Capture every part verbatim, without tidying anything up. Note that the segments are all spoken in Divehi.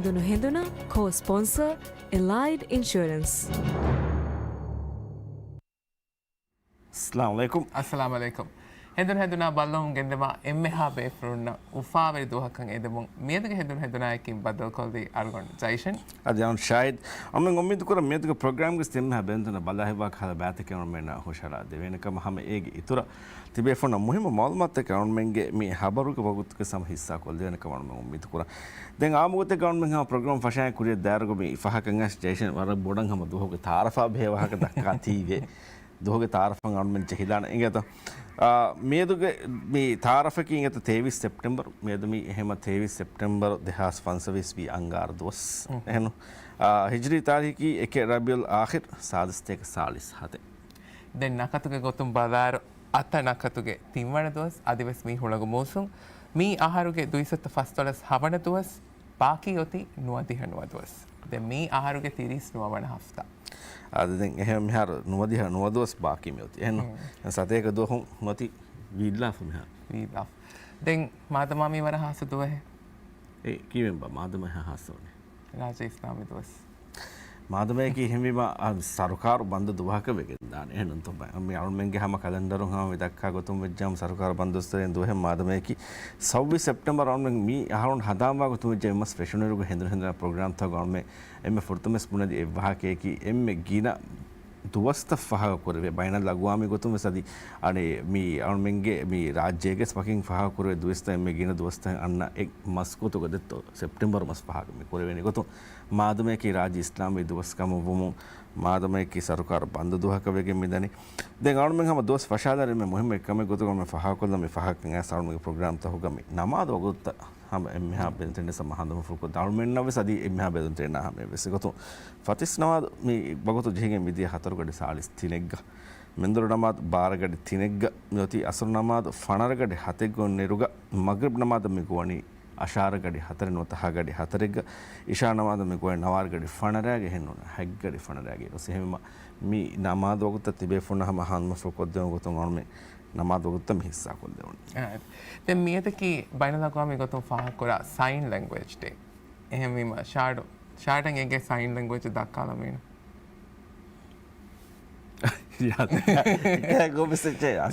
ހެނދުނު ހެނދުނާ ކޯ ސްޕޮންސަރ އެލައިޑް އިންޝުއަރެންސް. އައްސަލާމު އަލައިކުމް. އައްސަލާމު އަލައިކުމް. ހެނދުނު ހެނދުނާ ބައްލަވަމުން ގެންދަވާ އެންމެހާ ބޭފުޅުންނަށް އުފާވެރި ދުވަހަކަށް އެދެމުން މިއަދުގެ ހެނދުނު ހެނދުނާއަކީ ބައްދަލުކޮށްލީ އަޅުގަނޑު ޖައިޝަން. އަދި އަޅުގަނޑު ޝާހިދް. އަޅުގަނޑު އުއްމީދު ކުރަން މިއަދުގެ ޕްރޮގްރާމްގެ ތިންމެހާ ބޭނުންތައް ބަލާ ހިތްވާ ކަހަލަ ބައިތަކެއް އަޅުގަނޑުމެންނަށް ހުށަހަޅާ ދެވޭނެ ކަމަށް ހަމަ އޭގެ އިތުރަށް ތިބޭފުޅުންނަށް މުހިއްމު މައުލޫމާތުތަކެއް އަޅުގަނޑުމެންގެ މި ހަބަރުގެ ވަގުތުގެ ހަމަ ހިއްސާ ކޮށްދެވޭނެ ކަމަށް އަޅުގަނޑުމެން އުއްމީދު ކުރަން. ދެން އާއްމު ގޮތެއްގަ އަޅުގަނޑުމެން ހަމަ ޕްރޮގްރާމް ފަށާ ކުރިއަށް ދާއިރުގަ މި ފަހަކަށް އައިސް ޖައިޝަން ވަރަށް ބޮޑަށް ހަމަ ދުވަހުގެ ތައާރަފާ ބެހޭ ވާހަކަ ދައްކާތީވެ. ދުވަހުގެ ތައާރަފަށް އަޅުގަނޑުމެން ޖެހިލާނެ އިނގޭތޯ. އާ، މިއަދުގެ މި ތައާރަފަކީ އިނގޭތޯ ތޭވީސް ސެޕްޓެމްބަރު. މިއަދު މި އެހެމަ ތޭވީސް ސެޕްޓެމްބަރު ދެހާސް ފަންސަވީސް ވީ އަންގާރަ ދުވަސް. އެހެން. އާ، ހިޖްރީ ތާރީޚީ އެކެއް ރަބީއުލް އާޚިރް ސާދަސްތޭކަ ސާޅީސް ހަތެއް. ދެން ނަކަތުގެ ގޮތުން ބަލާއިރު، އަތަ ނަކަތުގެ ތިންވަނަ ދުވަސް، އަދިވެސް މި ހުޅަނގު މޫސުން، މި އަހަރުގެ ދުއިސައްތަ ފަސްދޮޅަސް ހަވަނަ ދުވަސް، ބާކީ އޮތީ ނުވަދިހަ ނުވަ ދުވަސް. ދެން މި އަހަރުގެ ތިރީސް ނުވަ ވަނަ ހަފްތާ. އަދި ދެން އެހެން މިހާރު ނުވަދިހަ ނުވަ ދުވަސް ބާކީ މި އޮތީ. އެހެން ސަތޭކަ ދުވަހުން ނުވަތި ވީއްލާފަ މިހާރު. ވީއްލާފަ. ދެން މާދަމާ މީ ވަރަށް ހާއްސަ ދުވަހެއް. އެ ކީއްވެ ބާ، މާދަމާ ހާއްސަ ވަނީ؟ ރާއްޖެ އިސްލާމީ ދުވަސް. މާދަމައަކީ ހެންވީމަ، އާ، ސަރުކާރު ބަންދު ދުވަހަކަށް ވެގެންދާނެ. އެހެންނޫންތޯ ބަ-، މި އަޅުމެންގެ ހަމަ ކަލެންޑަރުން ހަމަ މި ދައްކާ ގޮތުން ވެއްޖާމަ ސަރުކާރު ބަންދު ދުވަސްތެރިން ދުވަހެއް މާދަމައަކީ ސައްބީސް ސެޕްޓެމްބަރު އަޅުމެން މި އަހަރުން ހަނދާންވާ ގޮތުން ވެއްޖެ މި މަސް ފެށުނުއިރުގެ ހެނދުނު ހެނދުނާ ޕްރޮގްރާމްތަކުގަ އަޅުމެން އެންމެ ފުރަތަމަވެސް ބުނެދި އެއްވާހަކައަކީ އެންމެ ގިނަ ދުވަސްތައް ފާހަގަ ކުރެވޭ ބައިނަލްއަގުވާމީ ގޮތުން ވެސް އަދި އަނެއް މި އަޅުމެންގެ މި ރާއްޖޭގެ ވެސް ވަކިން ފާހަގަ ކުރެވޭ ދުވަސްތައް އެންމެ ގިނަ ދުވަސްތައް އަންނަ އެއް މަސް ގޮތުގަ ދެއްތޯ ސެޕްޓެމްބަރު މަސް ފާހަގަ މި ކުރެވޭނެ ގޮތުން މާދަމައަކީ ރާއްޖެ އިސްލާމީ ދުވަސް ކަމަށް ވުމުން މާދަމައަކީ ސަރުކާރު ބަންދު ދުވަހަކަށް ވެގެން މިދަނީ. ދެން އަޅުމެން ހަމަ ދުވަސް ފަށާލާ އެންމެ މުހިއްމު އެއްކަމެއް ގޮތުގަ އަޅުމެން ފާހަގަކޮށްލަން މި ފާހަގަކަން އައިސް އަޅުމެންގެ ޕްރޮގްރާމްތަކުގަ މި ނަމާދު ވަގުތުތައް ހަމަ އެންމެހާ ބެލުންތެރިންނަށް ހަމަ ހަނދުމަފުޅުކޮށްދޭ. އަޅުމެންނަށް ވެސް އަދި އެންމެހާ ބެލުންތެރިންނާ ހަމަ އެއްވެސް ގޮތުން ފަތިސް ނަމާދު މި ވަގުތު ޖެހިގެން މިދިޔަ ހަތަރު ގަޑި ސާޅީސް ތިނެއްގަ، މެންދުރު ނަމާދު ބާރަ ގަޑި ތިނެއްގަ މިއޮތީ އަސުރު ނަމާދު ފަނަރަ ގަޑި ހަތެއްގަ އޮންނައިރުގަ، މަގްރިބް ނަމާދަށް މި ގޮވަނީ އަށާރަ ގަޑި ހަތަރެއް ނުވަތަ ހަ ގަޑި ހަތަރެއްގަ، އިޝާ ނަމާދަށް މި ގޮވަނީ ނަވާރަ ގަޑި ފަނަރައިގެ އެހެންނޫން ހަތް ގަޑި ފަނަރައިގެ އޮސް. އެހެންވީމަ މި ނަމާދު ވަގުތަށް ތިބޭފުޅުންނަށް ހަމަ ހަނދުމަފުޅު ކޮށްދެވުން ގޮތުން އަޅުމެން ނަމާދު ވަގުތުތައް މި ހިއްސާ ކޮށްލެވުނީ. އާ، ދެން މިއަދަކީ ބައިނަލްއަގުވާމީ ގޮތުން ފާހަގަކުރާ ސައިން ލެންގުއޭޖް ޑޭ. އެހެންވީމަ ޝާޑު، ޝާޑަށް އެނގޭ ސައިން ލެންގުއޭޖް ދައްކާލަމީނު.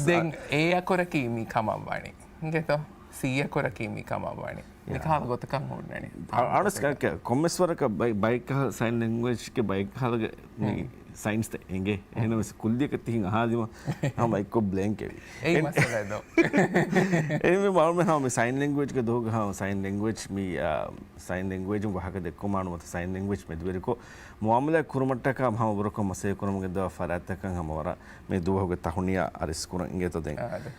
ދެން އޭ އަކުރަކީ މި ކަމަށް ވަނީ. އިނގޭތޯ؟ ސީ އަކުރަކީ މި ކަމަށް ވަނީ. މިކަހަލަ ގޮތަކަށް ހުންނަނީ. އަ-، އަނަސް ކޮންމެސް ވަރަކަށް ބައި-، ބައެއްކަހަލަ ސައިން ލެންގުއޭޖްގެ ބައެއްކަހަލަގެ މި ސައިންސްތައް އެނގޭ. އެހެނަސް ކުއްލިއަކަށް ތިހިން އަހާލީމަ ހަމަ އެއްކޮށް ބްލޭންކް އެވި. އެއީ މައްސަލައެއް ދޯ. އެހެންވީމަ އަޅުމެން ހަމަ މި ސައިން ލެންގުއޭޖްގެ ދުވަހުގަ ހަމަ ސައިން ލެންގުއޭޖް މި، އާ، ސައިން ލެންގުއޭޖުން ވާހަކަ ދެއްކުމާ ނުވަތަ ސައިން ލެންގުއޭޖް މެދުވެރިކޮށް މުއާމަލާތް ކުރުމަށްޓަކާ ހަމަ ބުރަކޮށް މަސައްކަތް ކުރަމުން ގެންދަވާ ފަރާތްތަކަށް ހަމަ ވަރަށް މި ދުވަހުގެ ތަހުނިޔާ އަރިސް ކުރަން އިނގޭތޯ ދެން. އާ، އާދެ.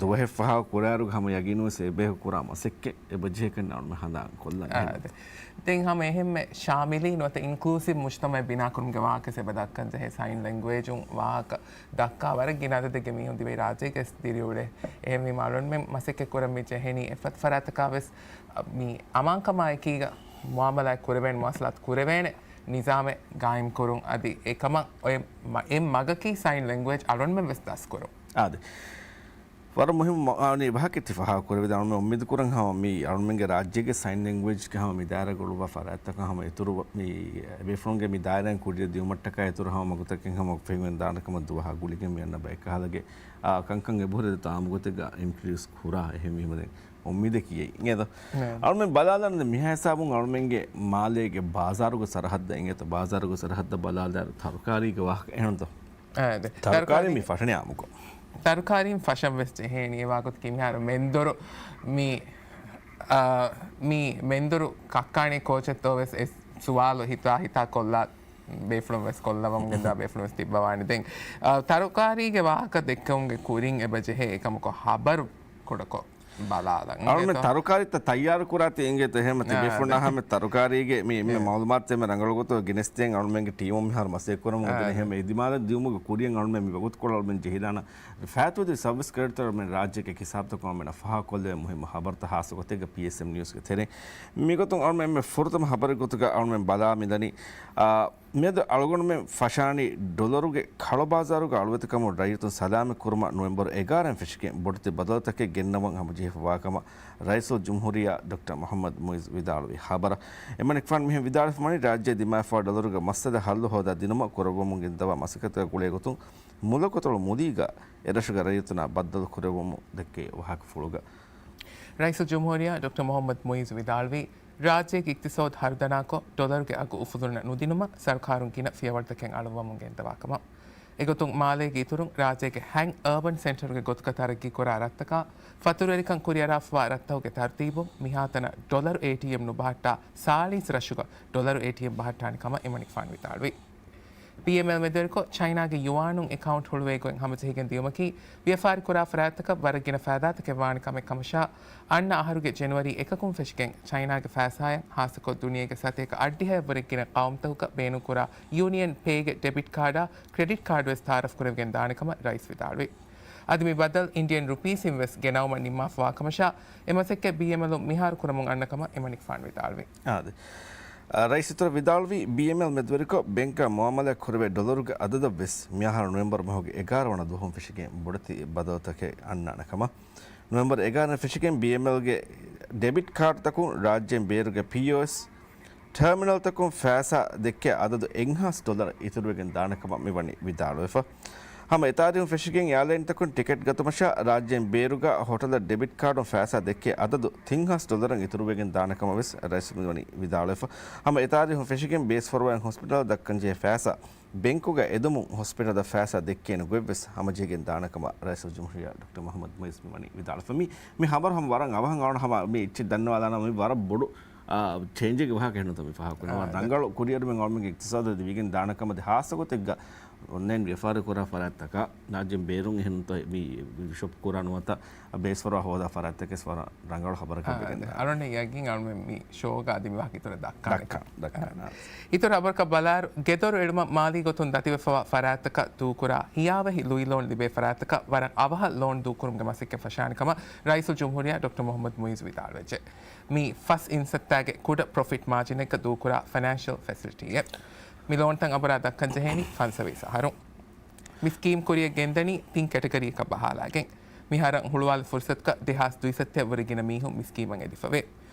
ދުވަހެއް ފަހަކު ކުރާއިރުގަ ހަމަ ޔަގީނުވެސް އެބަޔަކު ކުރާ މަސައްކަތް އެބަޖެހޭކަން އަޅުމެން ހަނދާން ކޮށްލަން. އާ، އާދެ. ދެން ހަމަ އެހެންމެ ޝާމިލީ ނުވަތަ އިންކްލޫސިވް މުޖްތަމައެއް ބިނާކުރުމުގެ ވާހަކަ އެބަ ދައްކަން ޖެހޭ ސައިން ލެންގުއޭޖުން ވާހަކަ ދައްކާ ވަރަށް ގިނަ އަދަދެއްގެ މީހުން ދިވެހި ރާއްޖޭގަ ދިރިއުޅޭ. އެހެންވީމަ އަޅުންމެން މަސައްކަތް ކުރަން މި ޖެހެނީ އެފަދަ ފަރާތަކާވެސް މި އަމާންކަމާ އެކީގަ މުއާމަލާތް ކުރެވޭނެ، މުވާސަލާތު ކުރެވޭނެ ނިޒާމެއް ގާއިމްކުރުން. އަދި އެކަމަށް އޮތް މަ-، އެއް މަގަކީ ސައިން ލެންގުއޭޖް އަޅުންމެން ވެސް ދަސްކުރުން. އާދެ. ވަރަށް މުހިއްމު މަ-، އަނެއް ވާހަކައެއް ތި ފާހަގަ ކުރެވިދާނެ. އަޅުމެން އުއްމީދު ކުރަން ހަމަ މި އަޅުމެންގެ ރާއްޖޭގެ ސައިން ލެންގުއޭޖްގެ ހަމަ މި ދާއިރާގަ އުޅުއްވާ ފަރާތްތަކަށް ހަމަ އިތުރު މި ބޭފުޅުންގެ މި ދާއިރާއިން ކުރިއަށް ދިއުމަށްޓަކާ އިތުރު ހަމަ މަގުތަކެއް ހަމަ ފެންނަން ދާނެ ކަމަށް ދުވަހާ ގުޅިގެން މި އަންނަ ބައެއްކަހަލަގެ، އާ، ކަންކަން އެބަހުރި އެދި ތާމުގޮތެއްގަ އިންޓްރޮޑިއުސް ކުރާ. އެހެންވީމަ ދެން އުއްމީދަކީ އެއީ. އިނގޭތޯ؟ އަޅުމެން ބަލާލަން މިހާ ހިސާބުން އަޅުމެންގެ މާލޭގެ ބާޒާރުގެ ސަރަހައްދަށް އިނގޭތޯ؟ ބާޒާރުގެ ސަރަހައްދަށް ބަލާލާއިރު ތަރުކާރީގެ ވާހަކަ އެހެންތޯ؟ އާ، އާދެ. ތަރުކާރީ ތަރުކާރީ މި ފަށަނީ އާއްމުކޮށް. ތަރުކާރީން ފަށަން ވެސް ޖެހޭނީ. އެ ވާގޮތަކީ މިހާރު މެންދުރު މި، އާ، މި މެންދުރު ކައްކާނީ ކޯޗެއްތޯ ވެސް އެ ސުވާލު ހިތާ ހިތާ ކޮށްލާ ބޭފުޅުން ވެސް ކޮށްލަވަމުން ގެންދާ ބޭފުޅުން ވެސް ތިއްބަވާނެ. ދެން، އާ، ތަރުކާރީގެ ވާހަކަ ދެއްކެވުމުގެ ކުރިން އެބަ ޖެހޭ އެކަމަކު ހަބަރު ކުޑަކޮށް ބަލާލަން. އަޅުމެން އިނގޭތޯ؟ ތަރުކާރީތައް ތައްޔާރު ކުރާތީ އިނގޭތޯ؟ އެހެންމަ ތި އާ، ބޭފުޅުންނާ އާދެ. ހަމަ ތަރުކާރީގެ މި، މި އާ. މައުލޫމާތު އެންމެ ރަނގަޅު ގޮތުގަ ގެނެސްދޭން އަޅުމެންގެ ޓީމުން މިހާރު މަސައްކަތް ކުރަމުން އަދި އާ. އެހެންމަ އެ ދިމާލަށް ދިއުމުގެ ކުރިއަށް އަޅުމެން މި ވަގުތުކޮޅަށް އަޅުމެން ޖެހިލާނަން. ފާތުވެދި ސަބްސްކްރައިބްތައް އަޅުމެން ރާއްޖޭގެ ހިސާބުތަކުން އަޅުމެންނަށް ފާހަގަކޮށްލެވޭ މުހިއްމު ހަބަރުތައް ހާއްސަ ގޮތެއްގަ ޕީއެސްއެމް ނިއުސްގެ ތެރެއިން. މިގޮތުން އަޅުމެން އެންމެ ފުރަތަމަ ހަބަރެއް ގޮތުގަ އަޅުމެން ބަލާ މިދަނީ، އާ، މިއަދު އަޅުގަނޑުމެން ފަށާނީ ޑޮލަރުގެ ކަޅު ބާޒާރުގެ އަޅުވެތިކަމުން ރައްޔިތުން ސަލާމަތް ކުރުމަށް ނޮވެމްބަރު އެގާރައިން ފެށިގެން ބޮޑެތި ބަދަލުތަކެއް ގެންނަވަން ހަމަޖެހިފަވާ ކަމަށް ރައީސުލް ޖުމްހޫރިއްޔާ ޑޮކްޓަރ މުޙައްމަދު މުޢިއްޒު ވިދާޅުވި ޚަބަރަށް. އެމަނިކުފާނު މިހެން ވިދާޅުވެފަ ވަނީ، ރާއްޖެ ދިމާވެފަވާ ޑޮލަރުގެ މައްސަލަ ހައްލު ހޯދާ ދިނުމަށް ކުރައްވަމުން ގެންދަވާ މަސައްކަތުގެ ގުޅޭގޮތުން މުލަކު އަތޮޅު މުދީގަ އެރަށުގެ ރައްޔިތުންނާ ބައްދަލު ކުރެއްވުމުން ދެއްކެވި ވާހަކަފުޅުގަ، ރައީސުލްޖުމްހޫރިއްޔާ ޑޮކްޓަރ މުޙައްމަދު މުޢިއްޒު ވިދާޅުވީ، ރާއްޖޭގެ އިޤްތިޞާދު ހަރުދަނާކޮށް، ޑޮލަރުގެ އަގު އުފުލުން ނުދިނުމަށް ސަރުކާރުން ގިނަ ފިޔަވަޅުތަކެއް އަޅުއްވަމުން ގެންދަވާ ކަމަށް. އެގޮތުން މާލޭގެ އިތުރުން ރާއްޖޭގެ ހަތް އަރބަން ސެންޓަރުގެ ގޮތުގަ ތަރައްގީ ކުރާ ރަށްތަކާ ފަތުރުވެރިކަން ކުރިއަރާފަވާ ރަށްތަކުގެ ތަރުތީބުން މިހާތަނަށް ޑޮލަރު އޭޓީއެމް ނުބަހައްޓާ ސާޅީސް ރަށުގަ ޑޮލަރު އޭޓީއެމް ބަހައްޓާނެ ކަމަށް އެމަނިކުފާނު ވިދާޅުވި. ބީއެމްއެލް މެދުވެރިކޮށް، ޗައިނާގެ ޔުއާނުން އެކައުންޓް ހުޅުވޭ ގޮތް ހަމަޖެހިގެން ދިޔުމަކީ، ވިޔަފާރި ކުރާ ފަރާތްތަކަށް ވަރަށް ގިނަ ފައިދާތަކެއް ވާނެ ކަމެއް ކަމަށާ، އަންނަ އަހަރުގެ ޖެނުއަރީ އެކަކުން ފެށިގެން ޗައިނާގެ ފައިސާއަށް، ހާއްސަކޮށް ދުނިޔޭގެ ސަތޭކަ އަށްޑިހައަށްވުރެ ގިނަ ޤައުމުތަކުގަ ބޭނުންކުރާ ޔޫނިއަން ޕޭގެ ޑެބިޓް ކާޑާ، ކްރެޑިޓް ކާޑުވެސް ތައާރަފް ކުރެވިގެން ދާނެ ކަމަށް ރައީސް ވިދާޅުވި. އަދި މި ބަދަލު އިންޑިއަން ރުޕީސްއިން ވެސް ގެނައުމަށް ނިންމާފަވާ ކަމަށާ، އެ މަސައްކަތް ބީއެމްއެލުން މިހާރު ކުރަމުން އަންނަ ކަމަށް އެމަނިކުފާނު ވިދާޅުވި. އާދެ. އަ، ރައީސް އިތުރަށް ވިދާޅުވީ، ބީއެމްއެލް މެދުވެރިކޮށް، ބެންކާ މުއާމަލާތް ކުރެވޭ ޑޮލަރުގެ އަދަދަށް ވެސް މިއަހަރު ނޮވެމްބަރު މަހުގެ އެގާރަ ވަނަ ދުވަހުން ފެށިގެން ބޮޑެތި ބަދަލުތަކެއް އަންނާނެ ކަމަށް. ނޮވެމްބަރު އެގާރަ ފެށިގެން ބީއެމްއެލްގެ ޑެބިޓް ކާޑުތަކުން ރާއްޖޭން ބޭރުގެ ޕީއޯއެސް ޓާމިނަލްތަކުން ފައިސާ ދެއްކޭ އަދަދު އެއްހާސް ޑޮލަރ އިތުރުވެގެން ދާނެ ކަމަށް މިވަނީ ވިދާޅުވެފަ. ހަމަ އެތާރީހުން ފެށިގެން އެއާލައިންތަކުން ޓިކެޓް ގަތުމަށާ، ރާއްޖޭން ބޭރުގަ ހޮޓަލަށް ޑެބިޓް ކާޑުން ފައިސާ ދެއްކޭ އަދަދު ތިންހާސް ޑޮލަރަށް އިތުރުވެގެން ދާނެ ކަމަށް ވެސް ރައީސް މިވަނީ ވިދާޅުވެފަ. ހަމަ އެތާރީހުން ފެށިގެން ބޭސްފަރުވާއިން ހޮސްޕިޓަލަށް ދައްކަންޖެހޭ ފައިސާ ބެންކުގަ އެދުމުން ހޮސްޕިޓަލަށް ފައިސާ ދެއްކޭނެ ގޮތްވެސް ހަމަޖެހިގެން ދާނެ ކަމަށް ރައީސުލްޖުމްހޫރިއްޔާ ޑޮކްޓަރ މުޙައްމަދު މުޢިއްޒު މިވަނީ ވިދާޅުވެފަ. މި، މި ހަބަރު ހަމަ ވަރަށް އަވަހަށް އަޅުގަނޑު ހަމަ މި އެއްޗެއް ދަންނަވާލާނަމަ މި ވަރަށް ބޮޑު، އާ، ޗޭންޖެއްގެ ވާހަކަ ހެންނުތަ މި ފާހަގަކުރީ. ހަމަ ރަނގަޅު ކުރިއަރުމެއް އަޅުމެންގެ އިޤްތިޞާދު ވެސް ވެގެން ދާނެ ކަމަށް. އަދި ހާއްސަ ގޮތެއްގަ އޮންލައިން ވިޔަފާރި ކުރާ ފަރާތްތަކާ ރާއްޖޭން ބޭރުން އެހެންނުތަ މި ޝޮޕް ކުރާ ނުވަތަ ބޭސްފަރުވާ ހޯދާ ފަރާތްތަކެއް ވަރަށް ރަނގަޅު ހަބަރަކަށް ވެގެން ދާނެ. އަޅުގަނޑަށް ޔަގީން އަޅުމެން މި ޝޯގަ އަދި މި ވާހަކަ އިތުރަށް ދައްކާނެ. ދައްކާ، ދައްކާ. އިތުރު ހަބަރަކަށް ބަލާއިރު، ގެދޮރު އެޅުމަށް މާލީ ގޮތުން ދަތިވެފަވާ ފަރާތްތަކަށް ދޫކުރާ ހިޔާވަހި ލުއި ލޯން ލިބޭ ފަރާތްތަކަށް ވަރަށް އަވަހަށް ލޯން ދޫކުރުމުގެ މަސައްކަތް ފަށާނެ ކަމަށް ރައީސުލްޖުމްހޫރިއްޔާ ޑޮކްޓަރ މުޙައްމަދު މުޢިއްޒު ވިދާޅުވެއްޖެ. މީ ފަސް އިންސައްތާގެ ކުޑަ ޕްރޮފިޓް މާޖިނެއްގަ ދޫކުރާ ފައިނޭންޝަލް ފެސިލިޓީއެއް. މި ލޯންތައް އަނބުރާ ދައްކަން ޖެހޭނީ ފަންސަވީސް އަހަރުން. މި ސްކީމް ކުރިއަށް ގެންދަނީ ތިން ކެޓަގަރީއަކަށް ބަހާލާގެން. މިހާރަށް ހުޅުވާލި ފުރުސަތުގަ ދެހާސް ދުއިސައްތައަށްވުރެ ގިނަ މީހުން މި ސްކީމަށް އެދިފަވޭ.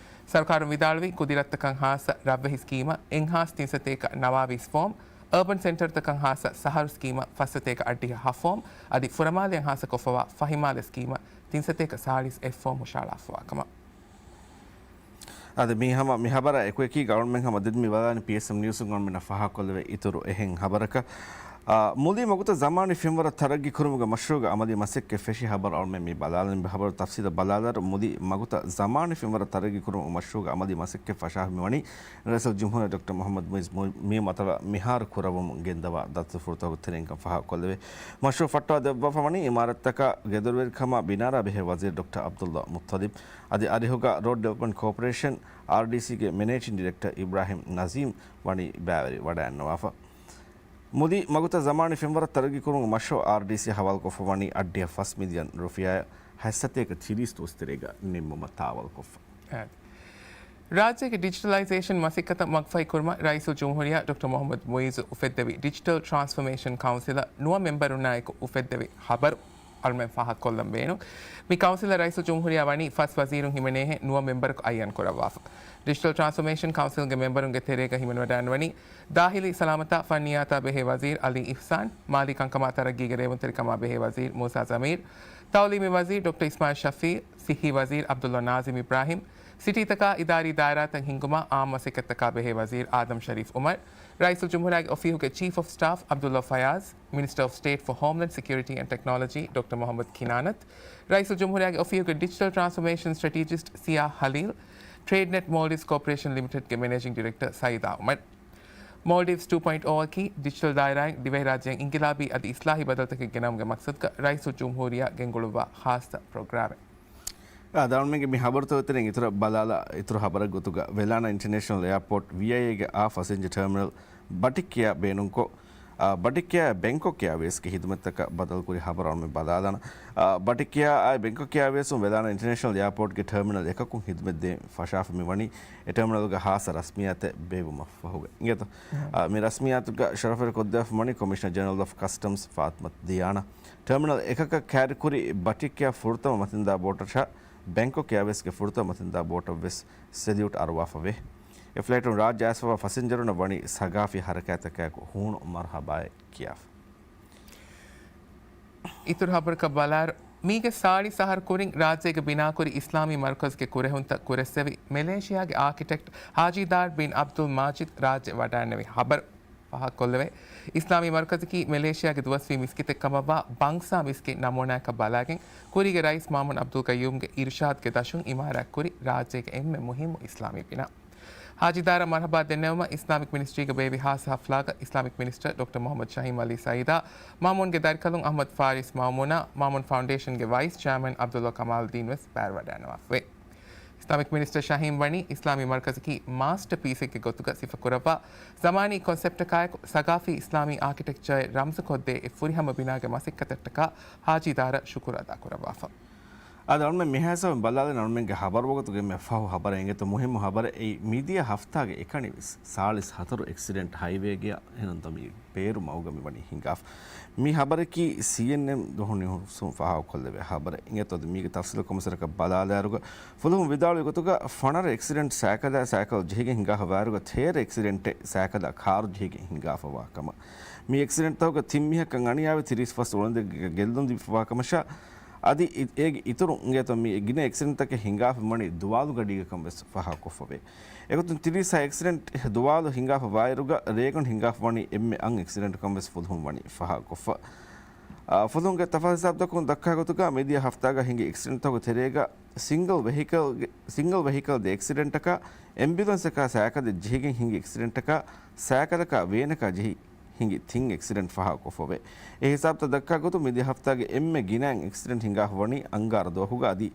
ސަރުކާރުން ވިދާޅުވީ، ކުދިރަތްތަކަށް ހާއްސަ ރަށްވެހި ސްކީމަށް އެއްހާސް ތިންސަތޭކަ ނަވާވީސް ފޯމް، އަރބަން ސެންޓަރުތަކަށް ހާއްސަ ސަހަރު ސްކީމަށް ފަސްސަތޭކަ އަށްޑިހަ ހަ ފޯމް، އަދި ފުރަމާލެއަށް ހާއްސަކޮށްފަވާ ފަހިމާލެ ސްކީމަށް ތިންސަތޭކަ ސާޅީސް އެއް ފޯމް ހުށަހަޅާފަވާ ކަމަށް. އަދި މި ހަމަ މި ހަބަރާ އެކުއެކީ އަޅުމެން ހަމަ ދެން މި ބަލާނީ ޕީއެސްއެމް ނިއުސުން އަޅުމެންނަށް ފާހަގަކޮށްލެވޭ އިތުރު އެހެން ހަބަރަކަށް. އާ، މުލި މަގުތައް ޒަމާނީ ފެންވަރަށް ތަރައްގީ ކުރުމުގެ މަޝްރޫޢުގެ އަމަލީ މަސައްކަތް ފެށި ހަބަރު އަޅުމެން މި ބަލާލަން. މި ހަބަރު ތަފްސީލަށް ބަލާލާއިރު، މުލި މަގުތައް ޒަމާނީ ފެންވަރަށް ތަރައްގީ ކުރުމުގެ މަޝްރޫޢުގެ އަމަލީ މަސައްކަތް ފަށާފަ މިވަނީ ރައީސުލްޖުމްހޫރިއްޔާ ޑޮކްޓަރ މުޙައްމަދު މުޢިއްޒު މި، މި މަތަލަށް މިހާރު ކުރައްވަމުން ގެންދަވާ ދަތުރުފުރުތަކުގެ ތެރެއިން ކަން ފާހަގަކޮށްލެވޭ. މަޝްރޫޢު ފައްޓަވާ ދެއްވާފަ ވަނީ އިމާރާތްތަކާ ގެދޮރުވެރިކަމާ ބިނާރާ ބެހޭ ވަޒީރު ޑޮކްޓަރ ޢަބްދުﷲ މުއްޠަލިބް. އަދި އަރިހުގަ ރޯޑް ޑިވެލޮޕްމަންޓް ކޯޕަރޭޝަން، އާރްޑީސީގެ މެނޭޖިން ޑިރެކްޓަރ އިބްރާހިމް ނަޒީމް ވަނީ ބައިވެރި ވަޑައިގަންނަވާފަ. މުލި މަގުތައް ޒަމާނީ ފެންވަރަށް ތަރައްގީ ކުރުމުގެ މަޝްރޫޢު އާރްޑީސީ ހަވާލުކޮށްފަ ވަނީ އަށްޑިހަ ފަސް މިލިއަން ރުފިޔާއަށް ހަތްސަތޭކަ ތިރީސް ދުވަސް ތެރޭގަ ނިންމުމަށް ތާވަލުކޮށްފަ. އާދެ. ރާއްޖޭގެ ޑިޖިޓަލައިޒޭޝަން މަސައްކަތަށް މަގުފަހި ކުރުމަށް ރައީސުލްޖުމްހޫރިއްޔާ ޑޮކްޓަރ މުޙައްމަދު މުޢިއްޒު އުފެއްދެވި ޑިޖިޓަލް ޓްރާންސްފޮމޭޝަން ކައުންސިލަށް ނުވަ މެމްބަރުންނާއެކު އުފެއްދެވި ހަބަރު އަޅުމެން ފާހަގަކޮށްލަން ބޭނުން. މި ކައުންސިލަށް ރައީސުލްޖުމްހޫރިއްޔާ ވަނީ ފަސް ވަޒީރުން ހިމެނޭހެން ނުވަ މެމްބަރަކު އައްޔަން ކުރައްވާފަ. ޑިޖިޓަލް ޓްރާންސްފޮމޭޝަން ކައުންސިލްގެ މެމްބަރުންގެ ތެރޭގަ ހިމެނިވަޑައިގަންނަވަނީ ދާޚިލީ ސަލާމަތާ ފަންނިއްޔާތާ ބެހޭ ވަޒީރު އަލީ އިޙްސާން، މާލީ ކަންކަމާ ތަރައްގީގެ ރޭވުންތެރިކަމާ ބެހޭ ވަޒީރު މޫސާ ޒަމީރު، ތައުލީމީ ވަޒީރު ޑޮކްޓަރ އިސްމާޢީލް ޝަފީޢު، ޞިއްޙީ ވަޒީރު ޢަބްދުﷲ ނާޒިމް އިބްރާހިމް، ސިޓީތަކާ އިދާރީ ދާއިރާތައް ހިންގުމާ އާއްމު މަސައްކަތްތަކާ ބެހޭ ވަޒީރު އާދަމް ޝަރީފް ޢުމަރު، ރައީސުލްޖުމްހޫރިއްޔާގެ އޮފީހުގެ ޗީފް އޮފް ސްޓާފް ޢަބްދުﷲ ފަޔާޒް، މިނިސްޓަރ އޮފް ސްޓޭޓް ފޯ ހޯމްލޭންޑް ސެކިއުރިޓީ އެންޑް ޓެކްނޮލޮޖީ ޑޮކްޓަރ މުޙައްމަދު ކިނާނަތު، ރައީސުލްޖުމްހޫރިއްޔާގެ އޮފީހުގެ ޑިޖިޓަލް ޓްރާންސްފޮމޭޝަން ސްޓްރެޓެޖިސްޓް ސިޔާ ހަލީލް، ޓްރޭޑްނެޓް މޯލްޑިވްސް ކޯޕަރޭޝަން ލިމިޓެޑްގެ މެނޭޖިން ޑިރެކްޓަރ ސައީދާ ޢުމަރު. މޯލްޑިވްސް ޓޫ ޕޮއިންޓް އޯ އަކީ ޑިޖިޓަލް ދާއިރާއިން ދިވެހިރާއްޖެއިން އިންގިލާބީ އަދި އިސްލާހީ ބަދަލުތަކެއް ގެނައުމުގެ މަޤްޞަދުގަ ރައީސުލްޖުމްހޫރިއްޔާ ގެންގުޅުއްވާ ޚާއްޞަ ޕްރޮގްރާމެއް. އާ، އަޅުމެންގެ މި ހަބަރުތަކުގެ ތެރެއިން އިތުރަށް ބަލާލާ، އިތުރު ހަބަރެއް ގޮތުގަ ވެލާނާ އިންޓަރނޭޝަނަލް އެއާޕޯޓް، ވީއައިއޭގެ އާ ފަސެންޖަ ޓަރމިނަލް ބަޓިއްކިޔާ ބޭނުންކޮށް، އާ، ބަޓިކްއެއާ ބެންކޮކް އެއާވޭސްގެ ހިދުމަތްތަކަށް ބަދަލުކުރި ހަބަރު އަޅުމެން ބަލާލާނަން. އާ، ބަޓިކްއެއާއާއި ބެންކޮކް އެއާވޭސުން ވެލާނަ އިންޓަރނޭޝަނަލް އެއާޕޯޓްގެ ޓަރމިނަލް އެކަކުން ހިދުމަތްދޭން ފަށާފަ މިވަނީ އެ ޓަރމިނަލްގެ ހާއްސަ ރަސްމިއްޔާތެއް ބޭއްވުމަށް ފަހުގަ. އިނގޭތޯ؟ އާ، މި ރަސްމިއްޔާތުގަ ޝަރަފުވެރި ކޮށްދެވިފަ ވަނީ ކޮމިޝަނަރ ޖެނެރަލް އޮފް ކަސްޓަމްސް ފާތިމަތު ދިޔާނާ. ޓަރމިނަލް އެކަކަށް ކާރިކުރި ބަޓިކްއެއާ ފުރަތަމަ މަތިންދާ ބޯޓަށާ ބެންކޮކް އެއާވޭސްގެ ފުރަތަމަ މަތިންދާ ބޯޓަށް ވެސް ސެލިއުޓް އަރުވާފަ ވޭ. އެ ފްލައިޓުން ރާއްޖެ އައިސްފަވާ ފަސިންޖަރުންނަށް ވަނީ ސަގާފީ ހަރަކާތްތަކާއެކު ހޫނު މަރުހަބާއެއް ކިޔާފަ. އިތުރު ހަބަރަކަށް ބަލާއިރު، މީގެ ސާޅީސް އަހަރު ކުރިން ރާއްޖޭގަ ބިނާކުރި އިސްލާމީ މަރުކަޒުގެ ކުރެހުންތައް ކުރެއްސެވި މެލޭޝިޔާގެ އާކިޓެކްޓް ހާޖީ ދާރް ބިން އަބްދުލް މާޖިދް ރާއްޖެ ވަޑައިންނެވި ހަބަރު ފާހަގަކޮށްލެވޭ. އިސްލާމީ މަރުކަޒަކީ މެލޭޝިޔާގެ ދުވަސްވީ މިސްކިތެއް ކަމަށްވާ ބަންގްސާ މިސްކިތް ނަމޫނާއަކަށް ބަލާގެން، ކުރީގެ ރައީސް މާމޫން އަބްދުލް ގައްޔޫމްގެ އިރުޝާދްގެ ދަށުން އިމާރާތްކުރި ރާއްޖޭގެ އެންމެ މުހިއްމު އިސްލާމީ ބިނާ. ހާޖީ ދާރަށް މަރުހަބާ ދެންނެވުމަށް އިސްލާމިކް މިނިސްޓްރީގަ ބޭއްވި ހާއްސަ ހަފްލާގަ އިސްލާމިކް މިނިސްޓަރ ޑޮކްޓަރ މުހައްމަދު ޝަހީމް އަލީ ސައީދާ، މާމޫންގެ ދަރިކަލުން އަޙްމަދު ފާރިސް މާމޫނާ، މާމޫން ފައުންޑޭޝަންގެ ވައިސް ޗެއާމަން އަބްދުﷲ ކަމާލުއްދީން ވެސް ބައިވެވަޑައިގަންނަވާފަވޭ. އިސްލާމިކް މިނިސްޓަރ ޝަހީމް ވަނީ އިސްލާމީ މަރުކަޒަކީ މާސްޓަރ ޕީސެއްގެ ގޮތުގަ ސިފަކުރައްވާ، ޒަމާނީ ކޮންސެޕްޓަކާއެކު ސަގާފީ އިސްލާމީ އާކިޓެކްޗަރއެއް ރަމްޒުކޮށްދޭ އެ ފުރިހަމަ ބިނާގެ މަސައްކަތަށްޓަކާ ހާޖީ ދާރަށް ޝުކުރު އަދާކުރައްވާފަ. އާދެ، އަޅުމެން މިހާ ހިސާބުން ބަލާލަން އަޅުމެންގެ ހަބަރު ވަގުތުގެ އެންމެ ފަހު ހަބަރެއް އިނގޭތޯ، މުހިއްމު ހަބަރެއް. އެއީ މިދިޔަ ހަފްތާގެ އެކަނިވެސް ސާޅީސް ހަތަރު އެކްސިޑެންޓް ހައިވޭގެ އެހެން މި ބޭރު މަގުގަ މިވަނީ ހިނގާފަ. މި ހަބަރަކީ ސީއެންއެމް ދުވަހު ނިއުސުން ފާހަގަކޮށްލެވޭ ހަބަރެއް އިނގޭތޯ. މީގެ ތަފްސީލު ކޮންމެސް ވަރަކަށް ބަލާލާއިރުގަ ފުލުހުން ވިދާޅުވި ގޮތުގަ ފަނަރަ އެކްސިޑެންޓް ސައިކަލާ ސައިކަލް ޖެހިގެން ހިނގާފަ ވާއިރުގަ ތޭރަ އެކްސިޑެންޓެއް ސައިކަލާ ކާރު ޖެހިގެން ހިނގާފަ ވާ ކަމަށް. މި އެކްސިޑެންޓްތަކުގަ ތިން މީހަކަށް އަނިޔާވެ ތިރީސް ފަސް އުޅަނދުގެ ގެއްލުން ލިބިފަވާ ކަމަށާ، އަދި އި-، އޭގެ އިތުރުން އިނގޭތޯ މި ގިނަ އެކްސިޑެންޓްތަކެއް ހިނގާފަ ވަނީ ދުވާލު ގަޑީގަކަން ވެސް ފާހަގަކޮށްފަވޭ. އެގޮތުން ތިރީސް ހަ އެކްސިޑެންޓް ދުވާލު ހިނގާފަ ވާއިރުގަ ރޭގަނޑު ހިނގާފަ ވަނީ އެންމެ އަށް އެކްސިޑެންޓްކަން ވެސް ފުލުހުން ވަނީ ފާހަގަކޮށްފަ. އާ، ފުލުހުންގެ ތަފާސް ހިސާބުތަކުން ދައްކާ ގޮތުގަ މިދިޔަ ހަފްތާގަ ހިނގި އެކްސިޑެންޓްތަކުގެ ތެރޭގަ ސިންގަލް ވެހިކަލްގެ، ސިންގަލް ވެހިކަލް ދެ އެކްސިޑެންޓަކާ، އެމްބިއުލަންސަކާ ސައިކަލެއް ޖެހިގެން ހިނގި އެކްސިޑެންޓަކާ، ސައިކަލަކާ ވޭނަކާ ޖެހި ހިނގި ތިން އެކްސިޑެންޓް ފާހަގަކޮށްފަވޭ. އެ ހިސާބުތައް ދައްކާ ގޮތުން މިދިޔަ ހަފްތާގެ އެންމެ ގިނައިން އެކްސިޑެންޓް ހިނގާފަ ވަނީ އަންގާރަ ދުވަހުގަ އަދި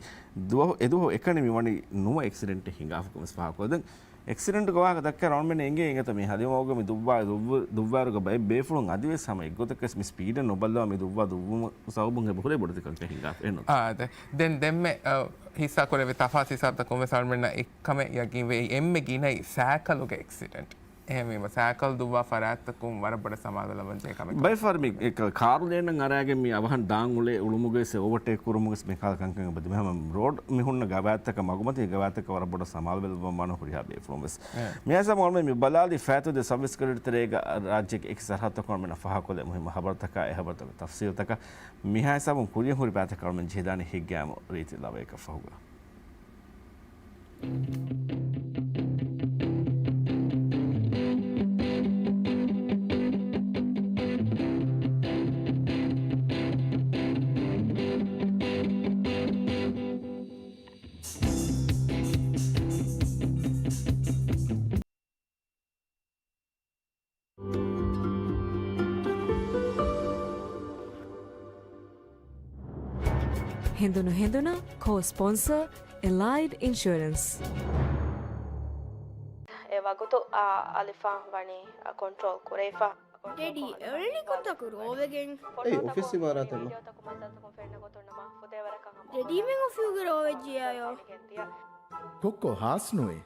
ދުވަހު، އެދުވަހު އެކަނި މިވަނީ ނުވަ އެކްސިޑެންޓެއް ހިނގާފަ ކަމަށް ފާހަގަކޮށްދެން. އެކްސިޑެންޓްގެ ވާހަކަ ދައްކާ އަޅުމެން އެނގޭ އިނގޭތޯ މި ހަލިމަގުގަ މި ދުއްވާ، ދުއްވަ-، ދުއްވާއިރުގަ ބައެއް ބޭފުޅުން އަދިވެސް ހަމަ އެއްގޮތަކަށް މި ސްޕީޑެއް ނުބައްލަވާ މި ދުއްވާ ދުއްވުމު ސަބަބުން އެބަހުރޭ ބޮޑެތި ކަންކަން ހިނގާފަ އެހެންނު. އާ، ދެ-، ދެން ދެންމެ، އަ، ހިއްސާ ކުރެވި ތަފާސް ހިސާބުތަކުން ވެސް އަޅުމެންނަށް އެއްކަމެއް ޔަގީންވޭ އެންމެ ގިނައީ ސައިކަލުގެ އެކްސިޑެންޓް. އެހެންވީމަ، ސައިކަލް ދުއްވާ ފަރާތްތަކުން ވަރަށް ބޮޑަށް ސަމާލުވެލަން ޖެހޭ ކަމެއް. ބައެއް ފަހަރު މި ކާރު ލޭނަށް އަރާގެން މި އަވަހަށް ދާން އުޅޭ އުޅުމުގައި ސެ އޯވަރޓޭކް ކުރުމުގައި މިކަހަލަ ކަންކަން އެބަދި މިހަމަ ރޯޑް މި ހުންނަ ގަވާއިދުތަކަށް މަގުމަތީ ގަވާއިދުތަކަށް ވަރަށް ބޮޑަށް ސަމާލުވެލައްވަން ވާނަ ހުރިހާ ބޭފުޅުން ވެސް. އެ. މިހާ ހިސާބުން އަޅުމެން މި ބަލާލީ ފައިތުދޭ ސަބް ޑިސްޓްރިކްޓް ތެރޭގަ ރާއްޖޭގެ އެކި ސަރަހައްދުތަކުން އަޅުމެންނަށް ފާހަގަކޮށްލެވޭ މުހިއްމު ހަބަރުތަކާ އެ ހަބަރުތަކުގެ ތަފްސީލްތަކަށް މިހާ ހިސާބުން ކުރިއަށް ހުރި ބައިތަކަށް އަޅުމެން ޖެހިދާނެ ހިތްގައިމު ރީތި ލަވަޔަކަށް ފަހުގަ. ހެނދުނު ހެނދުނަށް ކޯ ސްޕޮންސަރ އެލައިޑް އިންޝުއަރެންސް. އެ ވަގުތު އާ އަލިފާން ވަނީ ކޮންޓްރޯލް ކުރެވިފަ. ޑެޑީ، އެ ރެޑިކޮށް ތަކު ރޯވެގެން. އެއީ އޮފީސް އިމާރާތެއް ނޫން. ޑެޑީމެން އޮފީހުގެ ރޯވެއްޖިޔާޔޯ. ކޮއްކޮ ހާސް ނުވޭ.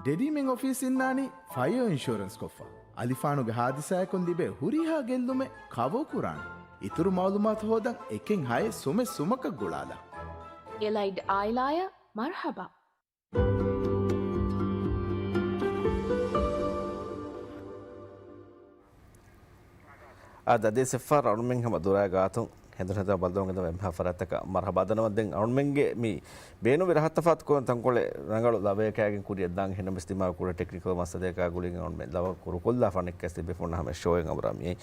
ޑެޑީމެން އޮފީސް އިންނާނީ ފަޔަރ އިންޝުއަރެންސް ކޮށްފަ. އަލިފާނުގެ ހާދިސާއަކުން ލިބޭ ހުރިހާ ގެއްލުމެއް ކަވަރ ކުރާނެ. އިތުރު މައުލޫމާތު ހޯދަން އެކެއް ހައެއް ސުމެއް ސުމަކަށް ގުޅާލާ. އެލައިޑް އާއިލާއަށް މަރުހަބާ. އާދެ، އަދި ސިފާ އަޅުމެން ހަމަ ދުރާ ގާތުން ހެނދުނު ހެނދުނަށް ބައްލަވަން ގެންދަވާ އެންމެހާ ފަރާތްތަކަށް މަރުހަބާ ދަންނަވަން. ދެން އަޅުމެންގެ މި ބޭނުންވި ރަހަތަފާތުކޮށް ތަންކޮޅެއް ރަނގަޅު ލަވަޔަކާގެން ކުރިއަށް ދާން އެހެންނަމަވެސް ދިމާވި ކުޑަ ޓެކްނިކަލް މައްސަލަޔަކާ ގުޅިގެން އަޅުމެން ލަވަ ކުރުކޮށްލާފަ އަނެއްކާވެސް ތިބޭފުޅުންނަށް ހަމަ ޝޯއެއް އަނބުރާ މިއައީ.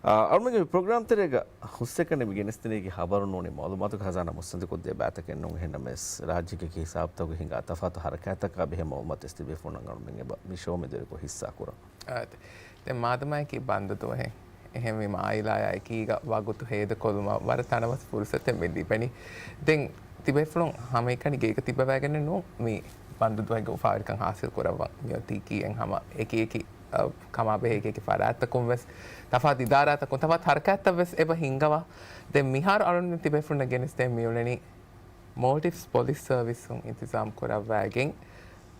އާ، އަޅުމެންގެ މި ޕްރޮގްރާމް ތެރޭގަ ހުސްއެކަނި މި ގެނެސްދިނީގެ ހަބަރު ނޫނީ މައުލޫމާތުގެ ޚަޒާނާ މުއްސަނދިކޮށްދޭ ބައިތަކެއް ނޫން. އެހެންނަމަވެސް ރާއްޖޭގެ އެކި ހިސާބުތަކުގަ ހިނގާ ތަފާތު ހަރަކާތްތަކާ ބެހޭ މައުލޫމާތު ވެސް ތިބޭފުޅުންނަށް އަޅުމެން އެބަ މި ޝޯ މެދުވެރިކޮށް ހިއްސާ ކުރަން. އާދެ. ދެން މާދަމާއަކީ ބަންދު ދުވަހެއް. އެހެންވީމަ އާއިލާއާ އެކީގަ ވަގުތު ހޭދަކޮށްލުމަށް ވަރަށް ތަނަވަސް ފުރުސަތެއް މި ލިބެނީ. ދެން ތިބޭފުޅުން ހަމައެކަނި ގޭގަ ތިއްބަވައިގެންނެއް ނޫން މި ބަންދު ދުވަހެއްގެ އުފާވެރިކަން ހާސިލް ކުރައްވަން. މިއޮތީކީ އެން ހަމަ އެކި އެކި ކަމާ ބެހޭ އެކި ފަރާތްތަކުން ވެސް، ތަފާތު އިދާރާތަކުން ތަފާތު ހަރަކާތްތައް ވެސް އެބަ ހިންގަވާ. ދެން މިހާރު އަޅުން ތިބޭފުޅުންނަށް ގެނެސްދޭން މިއުޅެނީ މޯލްޑިވްސް ޕޮލިސް ސަރވިސުން އިންތިޒާމް ކުރައްވައިގެން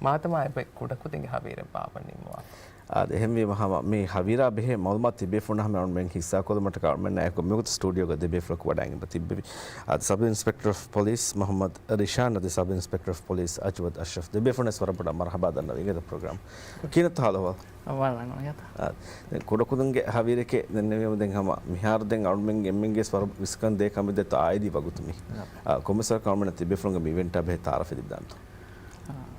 މާދަމާ އެބަ ކުޑަކުދިންގެ ހަވީރެއް ބާއްވަން ނިންމުވާފަ. އާދެ، އެހެންވީމަ ހަމަ މި ހަވީރާ ބެހޭ މައުލޫމާތު ތިބޭފުޅުންނަށް ހަމަ އަޅުމެން ހިއްސާކޮށްލުމަށްޓަކާ އަޅުމެންނާ އެކު މިވަގުތު ސްޓޫޑިއޯގަ ދެބޭފުޅަކު ވަޑައިގެން ތިއްބެވި. އާދެ، ސަބް އިންސްޕެކްޓަރ އޮފް ޕޮލިސް މުހައްމަދު ރިޝާން އަދި ސަބް އިންސްޕެކްޓަރ އޮފް ޕޮލިސް އަޖްވަދް އަޝްރަފް ދެބޭފުޅުން ވަރަށް ބޮޑަށް މަރުހަބާ ދަންނަވަން އިނގޭތޯ ޕްރޮގްރާމް. ކިހިނެއްތޯ ހާލު އަހްވާލު؟ އަހްވާލު ރަނގަޅު އިނގޭތޯ. އާ، ދެން ކުޑަކުދިންގެ ހަވީރެކޭ ދެންނެވީމަ ދެން ހަމަ މިހާރު ދެން އަޅުމެންގެ އެންމެންގެ ވަރަށް ވިސްކަން ދޭ ކަމެއް ދެތޯ އާއިލީ ވަގުތު މީ. އާ، ކޮންމެސް ވަރަކަށް އަޅުމެންނަށް ތިބޭފުޅުންގެ މި އިވެންޓާ ބެހޭ ތައާރަފެއް ދިދާންތޯ؟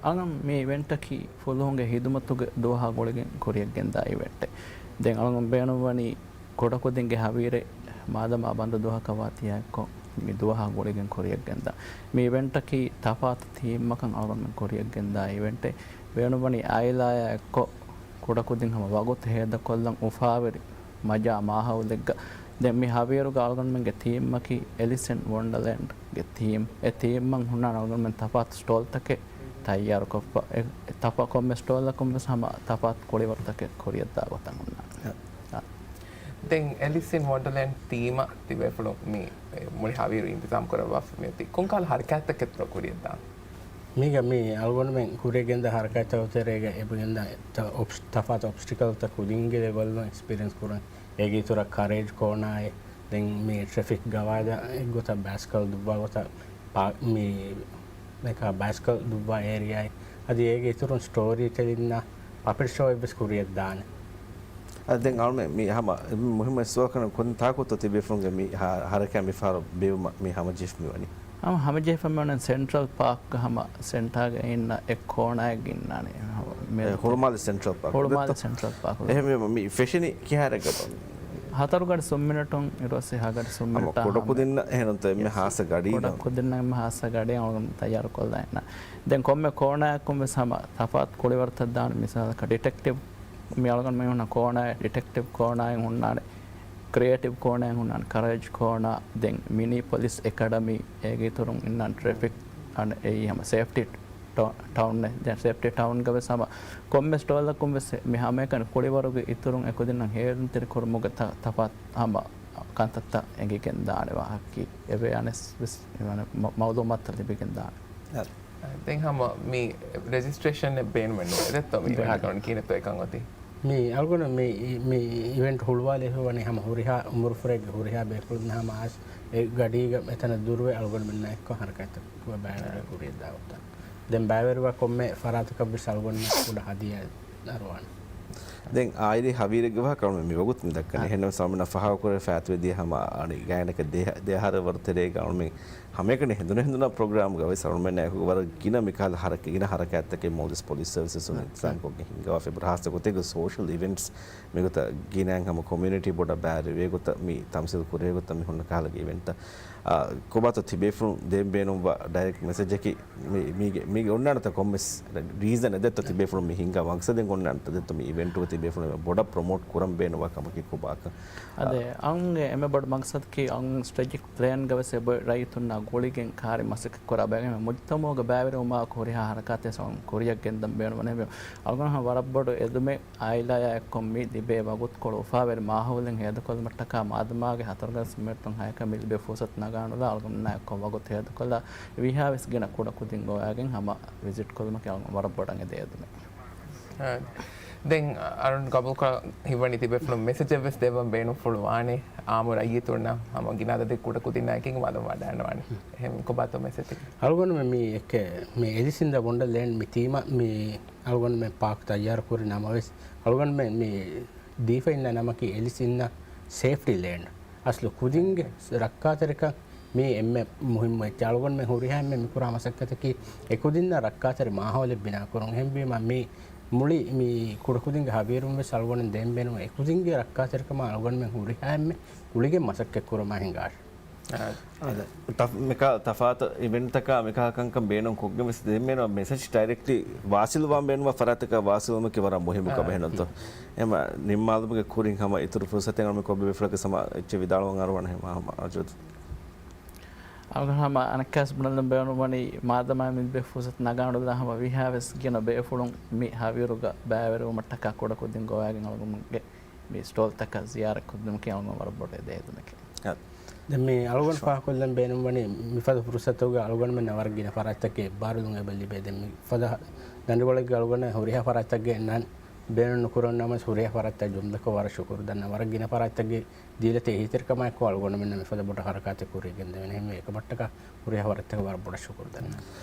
އަޅުގަނޑު މި އިވެންޓަކީ ފުލުހުންގެ ހިދުމަތުގެ ދުވަހާ ގުޅިގެން ކުރިޔަށްގެންދާ އިވެންޓެއް. ދެން އަޅުގަނޑު ބޭނުންވަނީ ކުޑަކުދިންގެ ހަވީރެއް މާދަމާ ބަންދު ދުވަހަކަށް ވާތީ އެއްކޮށް މި ދުވަހާ ގުޅިގެން ކުރިޔަށްގެންދާ. މި އިވެންޓަކީ ތަފާތު ތީމްއަކަށް އަޅުގަނޑުމެން ކުރިޔަށްގެންދާ އިވެންޓެއް. ބޭނުންވަނީ އާއިލާއާ އެއްކޮށް ކުޑަކުދިން ހަމަ ވަގުތު ހޭދަކޮށްލަން އުފާވެރި މަޖާ މާހައުލެއްގަ. ދެން މި ހަވީރުގަ އަޅުގަނޑުމެންގެ ތީމްއަކީ އެލިސް އިން ވަންޑަލޭންޑްގެ ތީމް. އެ ތީމްއަށް ހުންނާނެ އަޅުގަނޑުމެން ތަފާތު ސްޓޯލްތަކެއް ތައްޔާރުކޮށްފަ. އެ، އެ ތަފާ ކޮންމެ ސްޓޯލްއަކުން ވެސް ހަމަ ތަފާތު ކުޅިވަރުތަކެއް ކުރިޔަށްދާ ގޮތަށް ހުންނާނެ. އަ. ދެން އެލިސް އިން ވަންޑަލޭންޑް ތީމަށް ތިބޭފުޅުން މި، އެ، މުޅި ހަވީރު އިންތިޒާމް ކުރައްވާފަ މިއޮތީ ކޮންކަހަލަ ހަރަކާތްތަކެއްތޯ ކުރިޔަށްދާން؟ މީގަ މި އަޅުގަނޑުމެން ކުރިޔަށްގެންދާ ހަރަކާތްތަކުގެ ތެރޭގަ އެބަގެންދާ ތަ-، އޮބްސް-، ތަފާތު އޮބްސްޓިކަލްތައް ކުދިންގެ ލެވެލް އެކްސްޕީރިއެންސް ކުރަން. އޭގެ އިތުރަށް ކަރޭޖް ކޯނާއެއް، ދެން މި ޓްރެފިކް ގަވާއިދާ އެއްގޮތަށް ބައިސްކަލް ދުއްވާ ގޮތަށް ޕާ-، މި އެކަ ބައިސްކަލް ދުއްވާ އޭރިއާއެއް. އަދި އޭގެ އިތުރުން ސްޓޯރީ ޓެލިންއާ ޕަޕެޓް ޝޯއެއް ވެސް ކުރިޔަށްދާނެ. އަދި ދެން އަޅުމެން މި ހަމަ މުހިއްމު ސުވާލަކަށް ކޮން ތާކުތޯ ތިބޭފުޅުންގެ މި ހަ-، ހަރަކާތް މިފަހަރު ބޭއްވުމަށް މި ހަމަޖެހިފަ މިވަނީ؟ ހަމަ ހަމަޖެހިފަ މިވަނީ ސެންޓްރަލް ޕާކްގަ ހަމަ ސެންޓާގަ އިންނަ އެއް ކޯނާއެއްގަ އިންނާނެ. ހަމަ މި އެ، ހުޅުމާލެ ސެންޓްރަލް ޕާކް. ހުޅުމާލެ ދެއްތޯ؟ ސެންޓްރަލް ޕާކް. އެހެންވީމަ މި ފެށެނީ ކިހާއިރެއްގަތޯ؟ ހަތަރު ގަޑި ސުންމިނެޓުން އިރުއޮއްސި ހަ ގަޑި ހަމަ ސުންމިނެޓާ ކުޑަކުދިންނަށް އެހެންތޯ އެންމެ ހާއްސަ ގަޑީ ކުޑަކުދިންނަށް އެންމެ ހާއްސަ ގަޑި އަޅުގަނޑު ތައްޔާރުކޮށްލާ އިންނަ. ދެން ކޮންމެ ކޯނާއަކުން ވެސް ހަމަ ތަފާތު ކުޅިވަރުތައް ދާނެ. މިސާލަކަށް ޑިޓެކްޓިވް، މި އަޅުގަނޑު މި ހުންނަ ކޯނާއެއް ޑިޓެކްޓިވް ކޯނާއެއް ހުންނާނެ. ކްރިއޭޓިވް ކޯނާއެއް ހުންނާނެ. ކަރޭޖް ކޯނާ، ދެން މިނީ ޕޮލިސް އެކަޑަމީ، އޭގެ އިތުރުން އިންނާނެ ޓްރެފިކް، އަން އެއީ ހަމަ ސޭފްޓީ ޓަ-، ޓައުން، ދެން ސޭފްޓީ ޓައުންގަ ވެސް ހަމަ ކޮންމެ ސްޓޯލަކުން ވެސް މި ހަމައެކަނި ކުޅިވަރުގެ އިތުރުން އެކުދިންނަށް ހޭލުންތެރި ކުރުމުގެ ތަ-، ތަފާތު ހަމަ ކަންތައްތައް އެނގިގެން ދާނެ ވާހަކަ އެވެ އަނެސް ވެސް މަ-، މައުލޫމާތުތައް ލިބިގެން ދާނެ. އަ، ދެން ހަމަ މި ރެޖިސްޓްރޭޝަން އެއް ބޭނުމެއް ނުވޭ. ދެއްތޯ މި ބޭނުމެއް. ކަން ކިހިނެއްތޯ އެކަން އޮތީ؟ މި އަޅުގަނޑު މި، މި އިވެންޓް ހުޅުވާލެވި ވަނީ ހަމަ ހުރިހާ އުމުރުފުރެއްގެ ހުރިހާ ބޭފުޅުން ހަމަ އައިސް އެ ގަޑީގަ އެތަނަށް ދުރުވެ އަޅުގަނޑުމެންނާ އެއްކޮށް ހަރަކާތްތައް ބައިވެރިވެ ކުރިޔަށްދާ ގޮތަށް. ދެން ބައިވެރިވާ ކޮންމެ ފަރާތަކަށް ވެސް އަޅުގަނޑުމެން ކުޑަ ހަދިޔާ އަރުވާނެ. ދެން އާއިލީ ހަވީރެއްގެ ވާހަކަ އަޅުމެން މިވަގުތު މި ދައްކަނީ. އެހެންނަމަވެސް އަޅުމެންނަށް ފާހަގަކުރެވިފަ އައިސް ދިޔަ ހަމަ އަނެއް ގާތްގަނޑަކަށް ދެ، ދެއަހަރަށް ވަރު ތެރޭގަ އަޅުމެން ހަމައެކަނި ހެނދުނު ހެނދުނާ ޕްރޮގްރާމްގަ ވެސް އަޅުމެންނާ އެކުގަ ވަރަށް ގިނަ މިކަހަލަ ހަރަކާތް، ގިނަ ހަރަކާތްތަކެއް މޯލްޑިވްސް ޕޮލިސް ސަރވިސަސް އިންތިޒާމްކޮށްގެން ހިންގަވާފަ އެބަހުރި ހާއްސަ ގޮތެއްގަ ސޯޝަލް އިވެންޓްސް މިގޮތަށް ގިނައިން ހަމަ ކޮމިއުނިޓީ ބޮޑަށް ބައިވެރިވޭ ގޮތަށް މި ތަމްސީލް ކުރޭ ގޮތަށް މި ހުންނަ ކަހަލަ އިވެންޓްތައް. އާ، ކޮބާތޯ ތިބޭފުޅުން ދޭން ބޭނުންވާ ޑައިރެކްޓް މެސެޖަކީ މި، މީގެ، މީގެ އޮންނާނެތަ ކޮންމެސް ރީޒަނެއް ދެއްތޯ ތިބޭފުޅުން މި ހިންގާ މަގްސަދެއް އޮންނާނެތަ ދެއްތޯ މި އިވެންޓުގަ ތިބޭފުޅުން ބޮޑަށް ޕްރޮމޯޓް ކުރަން ބޭނުންވާ ކަމަކީ ކޮބާކަން؟ އަދެ، އަ، އަޅުގަނޑުގެ އެންމެ ބޮޑު މަގްސަދަކީ އަޅުގަނޑު ސްޓްރެޓެޖިކް ޕްލޭންގަ ވެސް އެބަ ރައްޔިތުންނާ ގުޅިގެން ކާރި މަސައްކަތް ކުރާ ބައެއް މުޖްތަމައުގަ ބައިވެރިވުމާ ހުރިހާ ހަރަކާތެއް އަޅުގަނޑު ކުރިޔަށް ގެންދަން ބޭނުންވަނީ. އަޅުގަނޑު ވަރަށް ބޮޑު އެދުމެއް އާއިލާއާ އެއްކޮށް މި ލިބޭ ވަގުތުކޮޅު އުފާވެރި މާހައުލެއް ހޭދަކޮށްލުމަށްޓަކާ މާދަމާގެ ހަތަރު ގަޑި ސުންމިނެޓުން ހައެއްކަ މި ލިބޭ ފުރުސަތު ނަގާނުލާ އަޅުގަނޑުންނާ އެއްކޮށް ވަގުތު ހޭދަކޮށްލާ ވީހާވެސް ގިނަ ކުޑަކުދިން ގޮވައިގެން ހަމަ ވިޒިޓް ކޮށްލުމަކީ އަޅުގަނޑު ވަރަށް ބޮޑަށް އެދޭ އެދުމެއް. އާ، ދެން އަޅުން ގަބޫލުކޮށް ހިތްވަނީ ތިބޭފުޅުން މެސެޖެއް ވެސް ދެއްވަން ބޭނުންފުޅުވާނެ. އާއްމު ރައްޔިތުންނަށް ހަމަ ގިނަ އަދަދެއް ކުޑަކުދިންނާ އެކީގަ މަދަން ވަޑައިގަންނަވާނެ. އެހެން ކޮބާތޯ މެސެޖެއް؟ އަޅުގަނޑުމެން މި އެކެ، މި އެލިސް އިން ދަ ވަންޑަރލޭންޑް މި ތީމަށް މި އަޅުގަނޑުމެން ޕާކް ތައްޔާރު ކުރި ނަމަވެސް، އަޅުގަނޑުމެން މި ދީފަ އިންނަ ނަމަކީ އެލިސް އިން ދަ ސޭފްޓީ ލޭންޑް. އަސްލު ކުދިންގެ ރައްކާތެރިކަން މީ އެންމެ މުހިއްމު އެއްޗެއް. އަޅުގަނޑުމެން ހުރިހާ އެންމެ މިކުރާ މަސައްކަތަކީ އެކުދިންނަށް ރައްކާތެރި މާހައުލެއް ބިނާކުރުން. އެހެންވީމަ މި މުޅި މި ކުޑަކުދިންގެ ހަވީރުން ވެސް އަޅުގަނޑު ދޭން ބޭނުން އެކުދިންގެ ރައްކާތެރިކަމާ އަޅުގަނޑުމެން ހުރިހާ އެންމެ ގުޅިގެން މަސައްކަތް ކުރުމާ ހިނގާށި. އާ، އާދެ، ތަފް-، މިކާ ތަފާތު އިވެންޓްތަކާ މިކާ ކަންކަން ބޭނުން ކޮށްގެން ވެސް ދޭން ބޭނުން މެސެޖް ޑައިރެކްޓްލީ ވާސިލްވާން ބޭނުންވާ ފަރާތަކަށް ވާސިލްވުމަކީ ވަރަށް މުހިއްމު ކަމެއް ހެންނަތޯ. އެމަ ނިންމާލުމުގެ ކުރިން ހަމަ އިތުރު ފުރުސަތެއް އަޅުމެން ކޮށް ބޭފުޅަކަށް ހަމަ އެއްޗެއް ވިދާޅުވަން އަރުވަން ހަމަ އަޖުވަދު. އަޅުގަނޑު ހަމަ އަނެއްކާސް ބުނެލަން ބޭނުންވަނީ، މާދަމާ މި ލިބޭ ފުރުސަތު ނަގާނުލާ ހަމަ ވީހާވެސް ގިނަ ބޭފުޅުން މި ހަވީރުގަ ބައިވެރިވުމަށްޓަކާ ކުޑަކުދިން ގޮވާގެން އަޅުގަނޑުގެ މި ސްޓޯލްތަކަށް ޒިޔާރަތް ކުރުމަކީ އަޅުގަނޑު ވަރަށް ބޮޑު އެދޭ ހެދުމެކޭ. އަ، ދެން މި އަޅުގަނޑު ޝު. ފާހަގަކޮށްލަން ބޭނުންވަނީ، މިފަދަ ފުރުސަތުގަ އަޅުގަނޑުމެންނަށް ވަރަށް ގިނަ ފަރާތްތަކެއް ބާރުލުން އެބަ ލިބޭ. ދެން މިފަދަ ދަނޑިވަޅެއްގަ އަޅުގަނޑަށް ހުރިހާ ފަރާތްތަކެއް ނާން ބޭނުން ނުކުރަން ނަމަވެސް، ހުރިހާ ފަރާތްތައް ޖުމްލަކޮށް ވަރަށް ޝުކުރު ދަންނަ. ވަރަށް ގިނަ ފަރާތްތަކެއް ދީލަތި އެހީތެރިކަމާއެކު އަޅުގަނޑުމެންނަށް މިފަދަ ބޮޑަށް ހަރަކާތެއް ކުރިގެން ދެވޭނެ. އެހެންވެ، އެކަމަށްޓަކާ ހުރިހާ ފަރާތްތަކަށް ވަރަށް ބޮޑަށް ޝުކުރު ދަންނަ.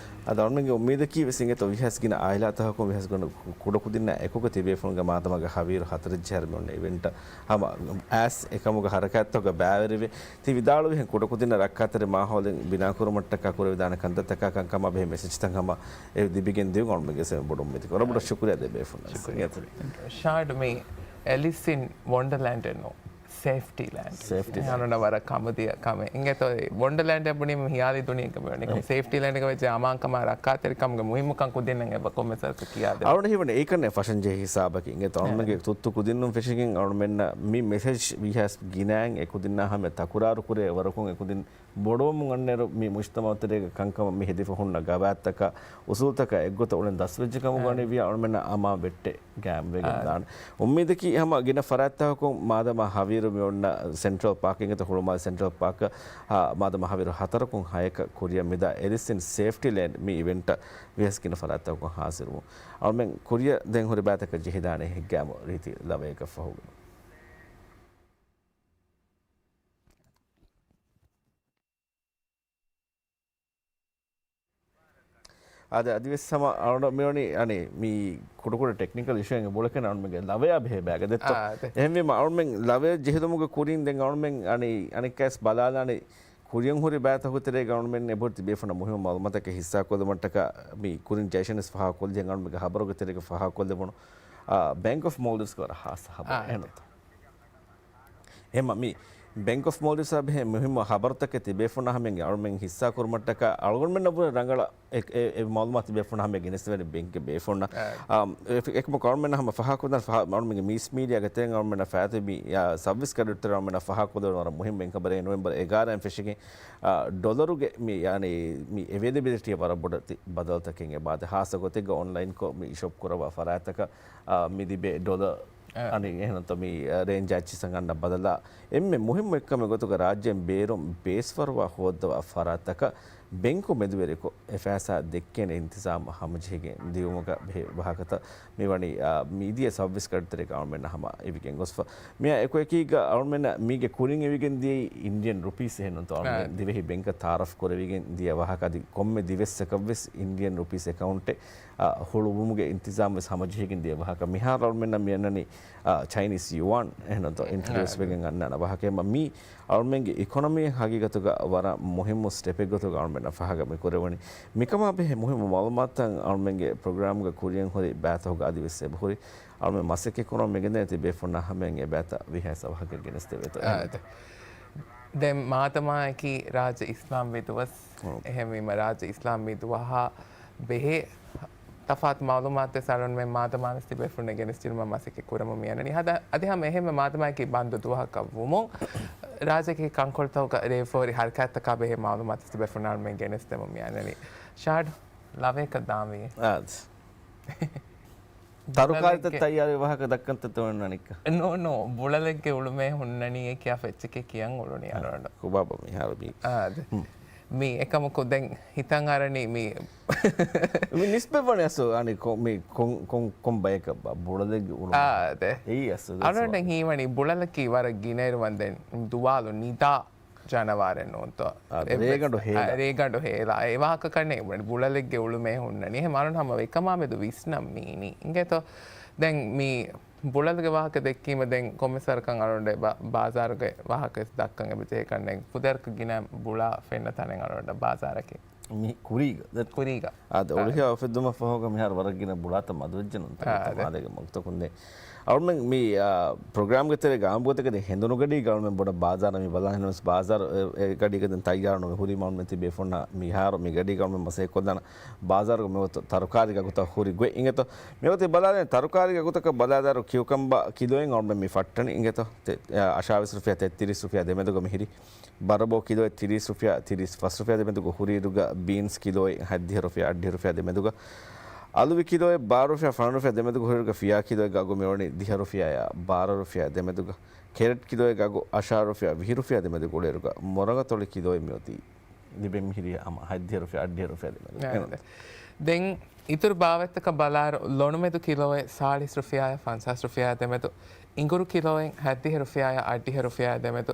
އަދި އަޅުގަނޑުގެ އުއްމީދަކީ ވެސް އިނގޭތޯ ވީހާވެސް ގިނަ އާއިލާތަކަކުން ވީހާވެސް ގިނަ ކުޑަކުދިންނާ އެކުގަ ތިބޭފުޅުންގެ މާދަމާގެ ހަވީރު ހަތަރެއް ޖަހައިރު މި އޮންނަ އިވެންޓަށް ހަމަ އައިސް އެކަމުގެ ހަރަކާތްތަކުގަ ބައިވެރިވެ، ތި ވިދާޅުވިހެން ކުޑަކުދިންނަށް ރައްކާތެރި މާހައުލެއް ބިނާކުރުމަށްޓަކާ ކުރެވިދާނެ ކަންތައްތަކާ ކަންކަމާ ބެހޭ މެސެޖްތައް ހަމަ އެ ލިބިގެން ދިޔުން އަޅުގަނޑުމެންގެ ވެސް ބޮޑު އުއްމީދެއް. ވަރަށް ބޮޑަށް ޝުކުރިއްޔާ ދެ ބޭފުޅުންނަށް. ޝާޑް، މި އެލިސް އިން ވޮންޑަލޭންޑެއް ނޫން. ސޭފްޓީ ލޭންޑް. ސޭފްޓީ ލޭންޑް. އެހާނުން ވަރަށް ކަމުދިޔަ ކަމެއް. އިނގޭތޯ ވޮންޑަލޭންޑް ބުނީމަ ހިޔާލީ ދުނިޔެއެއްގަ މިވަނީ. އެ. ސޭފްޓީ ލޭންޑްގަ ވެއްޖެ އަމާންކަމާ ރައްކާތެރިކަމުގެ މުހިއްމުކަން ކުދިންނަށް އެބަ ކޮންމެސް ވަރަކަށް ކިޔާދެވޭ. އަޅުގަނޑަށް ހީވަނީ އެކަންނޭ ފަށަންޖެހޭ ހިސާބަކީ. އިނގޭތޯ އެ. އަޅުގަނޑުމެންގެ ތުއްތު ކުދިންނުން ފެށިގެން އަޅުގަނޑުމެންނަށް މި މެސެޖް ވީހާވެސް ގިނައިން އެކުދިންނާ ހަމަ ތަކުރާރު ކުރޭ ވަރަކުން އެކުދިން ބޮޑުވަމުން އަންނައިރު މި މުޖްތަމައުތެރޭގެ ކަންކަމަށް މި ހެދިފަ ހުންނަ ގަވާއިދުތަކާ އުސޫލުތަކާ އެއްގޮތަށް އުޅެން ދަސްވެއްޖެ ކަމުގަ އާ. ވަނީ ވިޔަ އަޅުމެންނަށް އަމާން ވެއްޓެ ގާއިމްވެގެން އާ. ދާނެ. އުއްމީދަކީ ހަމަ ގިނަ ފަރާތްތަކަކުން މާދަމާ ހަވީރު މި އޮންނަ ސެންޓްރަލް ޕާކް އިނގޭތޯ ހުޅުމާލެ ސެންޓްރަލް ޕާކް އާ، މާދަމާ ހަވީރު ހަތަރަކުން ހައެއްގަ ކުރިއަށް މިދާ އެލިސް އިން ސޭފްޓީ ލޭންޑް މި އިވެންޓަށް ވިޔަސް ގިނަ ފަރާތްތަކަކުން ހާޒިރުވުން. އަޅުމެން ކުރިއަށް ދެން ހުރި ބައިތަކަށް ޖެހިދާނެ ހިތްގައިމު ރީތި ލަވައެއްގެ ފަހުގަ. އާދެ، އަދިވެސް ހަމަ އަޅުގަނޑަށް މިވަނީ، އަނެއް، މި ކުޑަކުޑަ ޓެކްނިކަލް އިޝޫއެއް ބޮޑަކަން އަޅުގަނޑުގެ ލަވަޔާ ބެހޭ ބައިގަ ދެއްތޯ. އާ، އާދެ. އެހެންވީމަ އަޅުގަނޑުމެން ލަވަޔަށް ޖެހިލުމުގެ ކުރިން ދެން އަޅުގަނޑުމެން އަނި، އަނެއްކާސް ބަލާލާނެ ކުރިއަށް ހުރި ބައިތަކުގެ ތެރޭގަ އަޅުގަނޑުމެން އެބަހުރި ތިބޭފުޅުންނަށް މުހިއްމު މައުލޫމާތުތަކެއް ހިއްސާކޮށްލުމަށްޓަކާ މި ކުރިން ޖައިޝަން ވެސް ފާހަގަކޮށްލި އަޅުގަނޑުމެންގެ ހަބަރުގެ ތެރޭގަ ފާހަގަކޮށްލެވުނު، އާ، ބޭންކް އޮފް މޯލްޑިވްސްގެ ވަރަށް ހާއްސަ ހަބަރެއް. އާ، އެހެންތޯ. އެހެންމަ މި ބޭންކް އޮފް މޯލްޑިވްސްއާ ބެހޭ މުހިއްމު ހަބަރުތަކެއް ތިބޭފުޅުންނާ ހަމައިން އަޅުމެން ހިއްސާ ކުރުމަށްޓަކާ އަޅުގަނޑުމެންނަށް ވުރެ ރަނގަޅަށް އެ، އެ، އެ މައުލޫމާތު ތިބޭފުޅުންނާ ހަމައިން ގެނެސްދެވޭނެ ބޭންކްގެ ބޭފުޅުންނަށް. އާ. އާ، އެ، އެކަމަކު އަޅުމެންނަށް ހަމަ ފާހަގަކުރަން ފާ-، އަޅުމެންގެ މީސް މީޑިއާގެ ތެރެއިން އަޅުމެންނަށް ފާތު މި، އާ، ސަރވިސް ކްރެޑިޓް ތެރެއިން އަޅުމެންނަށް ފާހަގަކޮށްލެވުނު ވަރަށް މުހިއްމު އެއް ޚަބަރެއް ނޮވެމްބަރު އެގާރައިން ފެށިގެން، އާ، ޑޮލަރުގެ މި، އަނި، މި އެވެލެބިލިޓީ ވަރަށް ބޮޑަށް ތި-، ބަދަލުތަކެއް އެބަ އާދެ. ހާއްސަ ގޮތެއްގަ އޮންލައިންކޮށް މި ޝޮޕް ކުރައްވާ ފަރާތްތަކަށް، އާ، މި ލިބޭ ޑޮލަރ އަނި އެހެންތޯ މި ރޭންޖް އެއްޗިސަން އަންނަ ބަދަލާ، އެންމެ މުހިއްމު އެއްކަމެއް ގޮތުގަ ރާއްޖޭން ބޭރުން ބޭސްފަރުވާ ހޯއްދަވާ ފަރާތްތަކަށް ބެންކު މެދުވެރިކޮށް، އެ ފައިސާ ދެއްކޭނެ އިންތިޒާމް ހަމަޖެހިގެން ދިޔުމުގަ ބެހޭ ވާހަކަތައް މިވަނީ، އާ، މިދިޔަ ސަރވިސް ކްރެޑިޓް ތެރޭގަ އަޅުމެންނަށް ހަމަ އިވިގެން ގޮސްފަ. މިއާ އެކުއެކީގަ އަޅުމެންނަށް މީގެ ކުރިން އިވިގެން ދިޔައީ އިންޑިއަން ރުޕީސް އެހެންނުތޯ. އަޅުމެން ދިވެހި ބެންކަށް ތައާރަފް ކުރެވިގެން ދިޔަ ވާހަކަ. އަދި ކޮންމެ ދިވެއްސަކަށްވެސް އިންޑިއަން ރުޕީސް އެކައުންޓެއް އާ، ހުޅުވުމުގެ އިންތިޒާމް ވެސް ހަމަޖެހިގެން ދިޔަ ވާހަކަ. މިހާރު އަޅުމެންނަށް މި އަންނަނީ، އާ، ޗައިނީސް ޔުއާން އެހެންނުތޯ އިންޓްރޮޑިއުސް ވެގެން އަންނާނެ ވާހަކަ. މި އަޅުމެންގެ އިކޮނޮމީ ހަގީގަތުގަ ވަރަށް މުހިއްމު ސްޓެޕެއް ގޮތުގަ އަޅުމެންނަށް ފާހަގަ މި ކުރެވުނީ. މިކަމާ ބެހޭ މުހިއްމު މައުލޫމާތުތައް އަޅުމެންގެ ޕްރޮގްރާމްގަ ކުރިއަށް ހުރި ބައިތަކުގަ އަދިވެސް އެބަހުރި. އަޅުމެން މަސައްކަތް ކުރަމުން މިގެންދަނީ ތިބޭފުޅުންނާ ހަމައިން އެ ބައިތައް ވީހާވެސް ވާހަކަ ގެނެސްދެވޭތޯ. އާ، އެހެން. ދެން މާދަމާއަކީ ރާއްޖެ އިސްލާމްވީ ދުވަސް. އެހެންވީމަ، ރާއްޖެ އިސްލާމްވީ ދުވަހާ ބެހޭ ތަފާތު މައުލޫމާތުވެސް އަޅުގަނޑުމެން މާދަމާވެސް ތިބޭފުޅުންނަށް ގެނެސްދިނުމަށް މަސައްކަތް ކުރަމުން މިއަންނަނީ. ހަދަ-، އަދި ހަމަ އެހެންމެ މާދަމާއަކީ ބަންދު ދުވަހަކަށް ވުމުން، ރާއްޖޭގެ ކަންކޮޅުތަކުގަ ރޭވިފަހުރި ހަރަކާތްތަކާ ބެހޭ މައުލޫމާތުވެސް ތިބޭފުޅުންނަށް އަޅުގަނޑުމެން ގެނެސްދެމުން މިއަންނަނީ. ޝާޑް، ލަވަޔަކަށް ދާންވީ. އާދެ. ތަރުކާރިތައް ބުޅަލެއްގެ ތައްޔާރުވި ވާހަކަ ދައްކަންތަ ތޯންނަނިއްކަ؟ ނޯ، ނޯ. ބުޅަލެއްގެ އުޅުމޭ ހުންނަނީ ކިޔާ އެއްޗެކޭ ކިޔަން އުޅުނީ އަ، އަޅުގަނޑު. ކުބާބަ މިހާރު މީ. އާ، އާދެ. ހުން. މީ އެކަމަކު ދެން ހިތަށް އަރަނީ މީ. މި ނިސްބަތްވަނީ އަސްލު އަނި ކޮ-، މީ ކޮން، ކޮން، ކޮން ބަޔަކަށް ބާ ބުޅަލެއްގެ އުޅުމޭ. އާ، އާދެ. އެއީ އަސްލު ދަސްވާ. އަޅުގަނޑަށް ހީވަނީ ބުޅަލަކީ ވަރަށް ގިނައިރު ވަންދެން ދުވާލު ނިދާ ޖަނަވާރެއް ނޫންތޯ؟ އާ، އެއްވެސް، ރޭގަނޑު ހޭލާ. އާ، ރޭގަނޑު ހޭލާ. އެ ވާހަކަ ކަންނޭނގެ ބުޅަލެއްގެ އުޅުމޭ ހުންނަނީ. އެހެން އަޅުން ހަމަ އެކަމާމެދު ވިސްނަން މީނީ. އިނގޭތޯ؟ ދެން މި ބުޅަލުގެ ވާހަކަ ދެއްކީމަ ދެން ކޮންމެސް ވަރަކަށް އަޅުގަނޑު ބާ-، ބާޒާރުގެ ވާހަކަ ވެސް ދައްކަން އެބަޖެހޭ ކަންނޭނގެ. ކުދަރަކަށް ގިނަ ބުޅާ ފެންނަ ތަނެއް އަޅުގަނޑަށް ބާޒާރަކީ. މި ކުރީގަ. ކުރީގަ. އާދެ، އާ. އޮޅިހިޔާ އުފެއްދުމަށް ފަހުގަ މިހާރު ވަރަށް ގިނަ ބުޅާތައް މަދުވެއްޖެ ނޫންތަ؟ އާ، އާދެ. މާލޭގެ މަގުތަކުން ދެން. އަޅުމެން މި، އާ، ޕްރޮގްރާމްގެ ތެރޭގަ އާންމުގޮތަކަށް ދެން ހެނދުނު ގަޑީގަ އަޅުމެން ބޮޑަށް ބާޒާރަށް މި ބަލާ ހެންނަމަސް ބާޒާރު އެ، އެ ގަޑީގަ ދެން ތައްޔާރުނު މި ހުރީމަ އަޅުމެން ތިބޭފުންނާ މިހާރު މި ގަޑީގަ އަޅުމެން މަސައްކަތްކޮށްލާނަ ބާޒާރުގަ މިވަތަ ތަރުކާރީގެ ގޮތަށް ހުރި ގޮތް އިނގޭތޯ. މިވަތީ ބަލާލަން ތަރުކާރީގެ ގޮތަކަށް ބަލާދާރު ކިއުކަމްބާ ކިލޯއެއް އަޅުމެން މި ފައްޓަނީ އިނގޭތޯ. ތެ-، އަށާވީސް ރުފިޔާ ތެއްތިރީސް ރުފިޔާ ދެމެދުގަ މިހިރީ. ބަރަބޯ ކިލޯއެއް ތިރީސް ރުފިޔާ ތިރީސް ފަސް ރުފިޔާ ދެމެދުގަ ހުރިއިރުގަ ބީންސް ކިލޯއެއް ހަތްދިހަ ރުފިޔާ އަށްޑިހަ ރުފިޔާ ދެމެދުގަ އަލުވި ކިލޯއެއް ބާރަ ރުފިޔާ ފަނަރަ ރުފިޔާ ދެމެދުގަ ހުރިއިރުގަ ފިޔާ ކިލޯއެއްގަ އަގު މިވަނީ ދިހަ ރުފިޔާއާ ބާރަ ރުފިޔާ ދެމެދުގަ ކެރެޓް ކިލޯއެއްގަ އަގު އަށާރަ ރުފިޔާ ވިހި ރުފިޔާ ދެމެދުގަ އުޅޭއިރުގަ މޮރަގަ ތޮޅި ކިލޯއެއް މިއޮތީ ލިބެން މިހިރީ ހަމަ ހަތްދިހަ ރުފިޔާ އަށްޑިހަ ރުފިޔާ ދެމެދުގަ. ދެން އިތުރު ބާވަތްތަކަށް ބަލާއިރު، ލޮނުމެދު ކިލޯއެއް ސާޅީސް ރުފިޔާއާ ފަންސާސް ރުފިޔާ ދެމެދު، އިނގުރު ކިލޯއެއް ހަތްދިހަ ރުފިޔާއާ އަށްޑިހަ ރުފިޔާ ދެމެދު،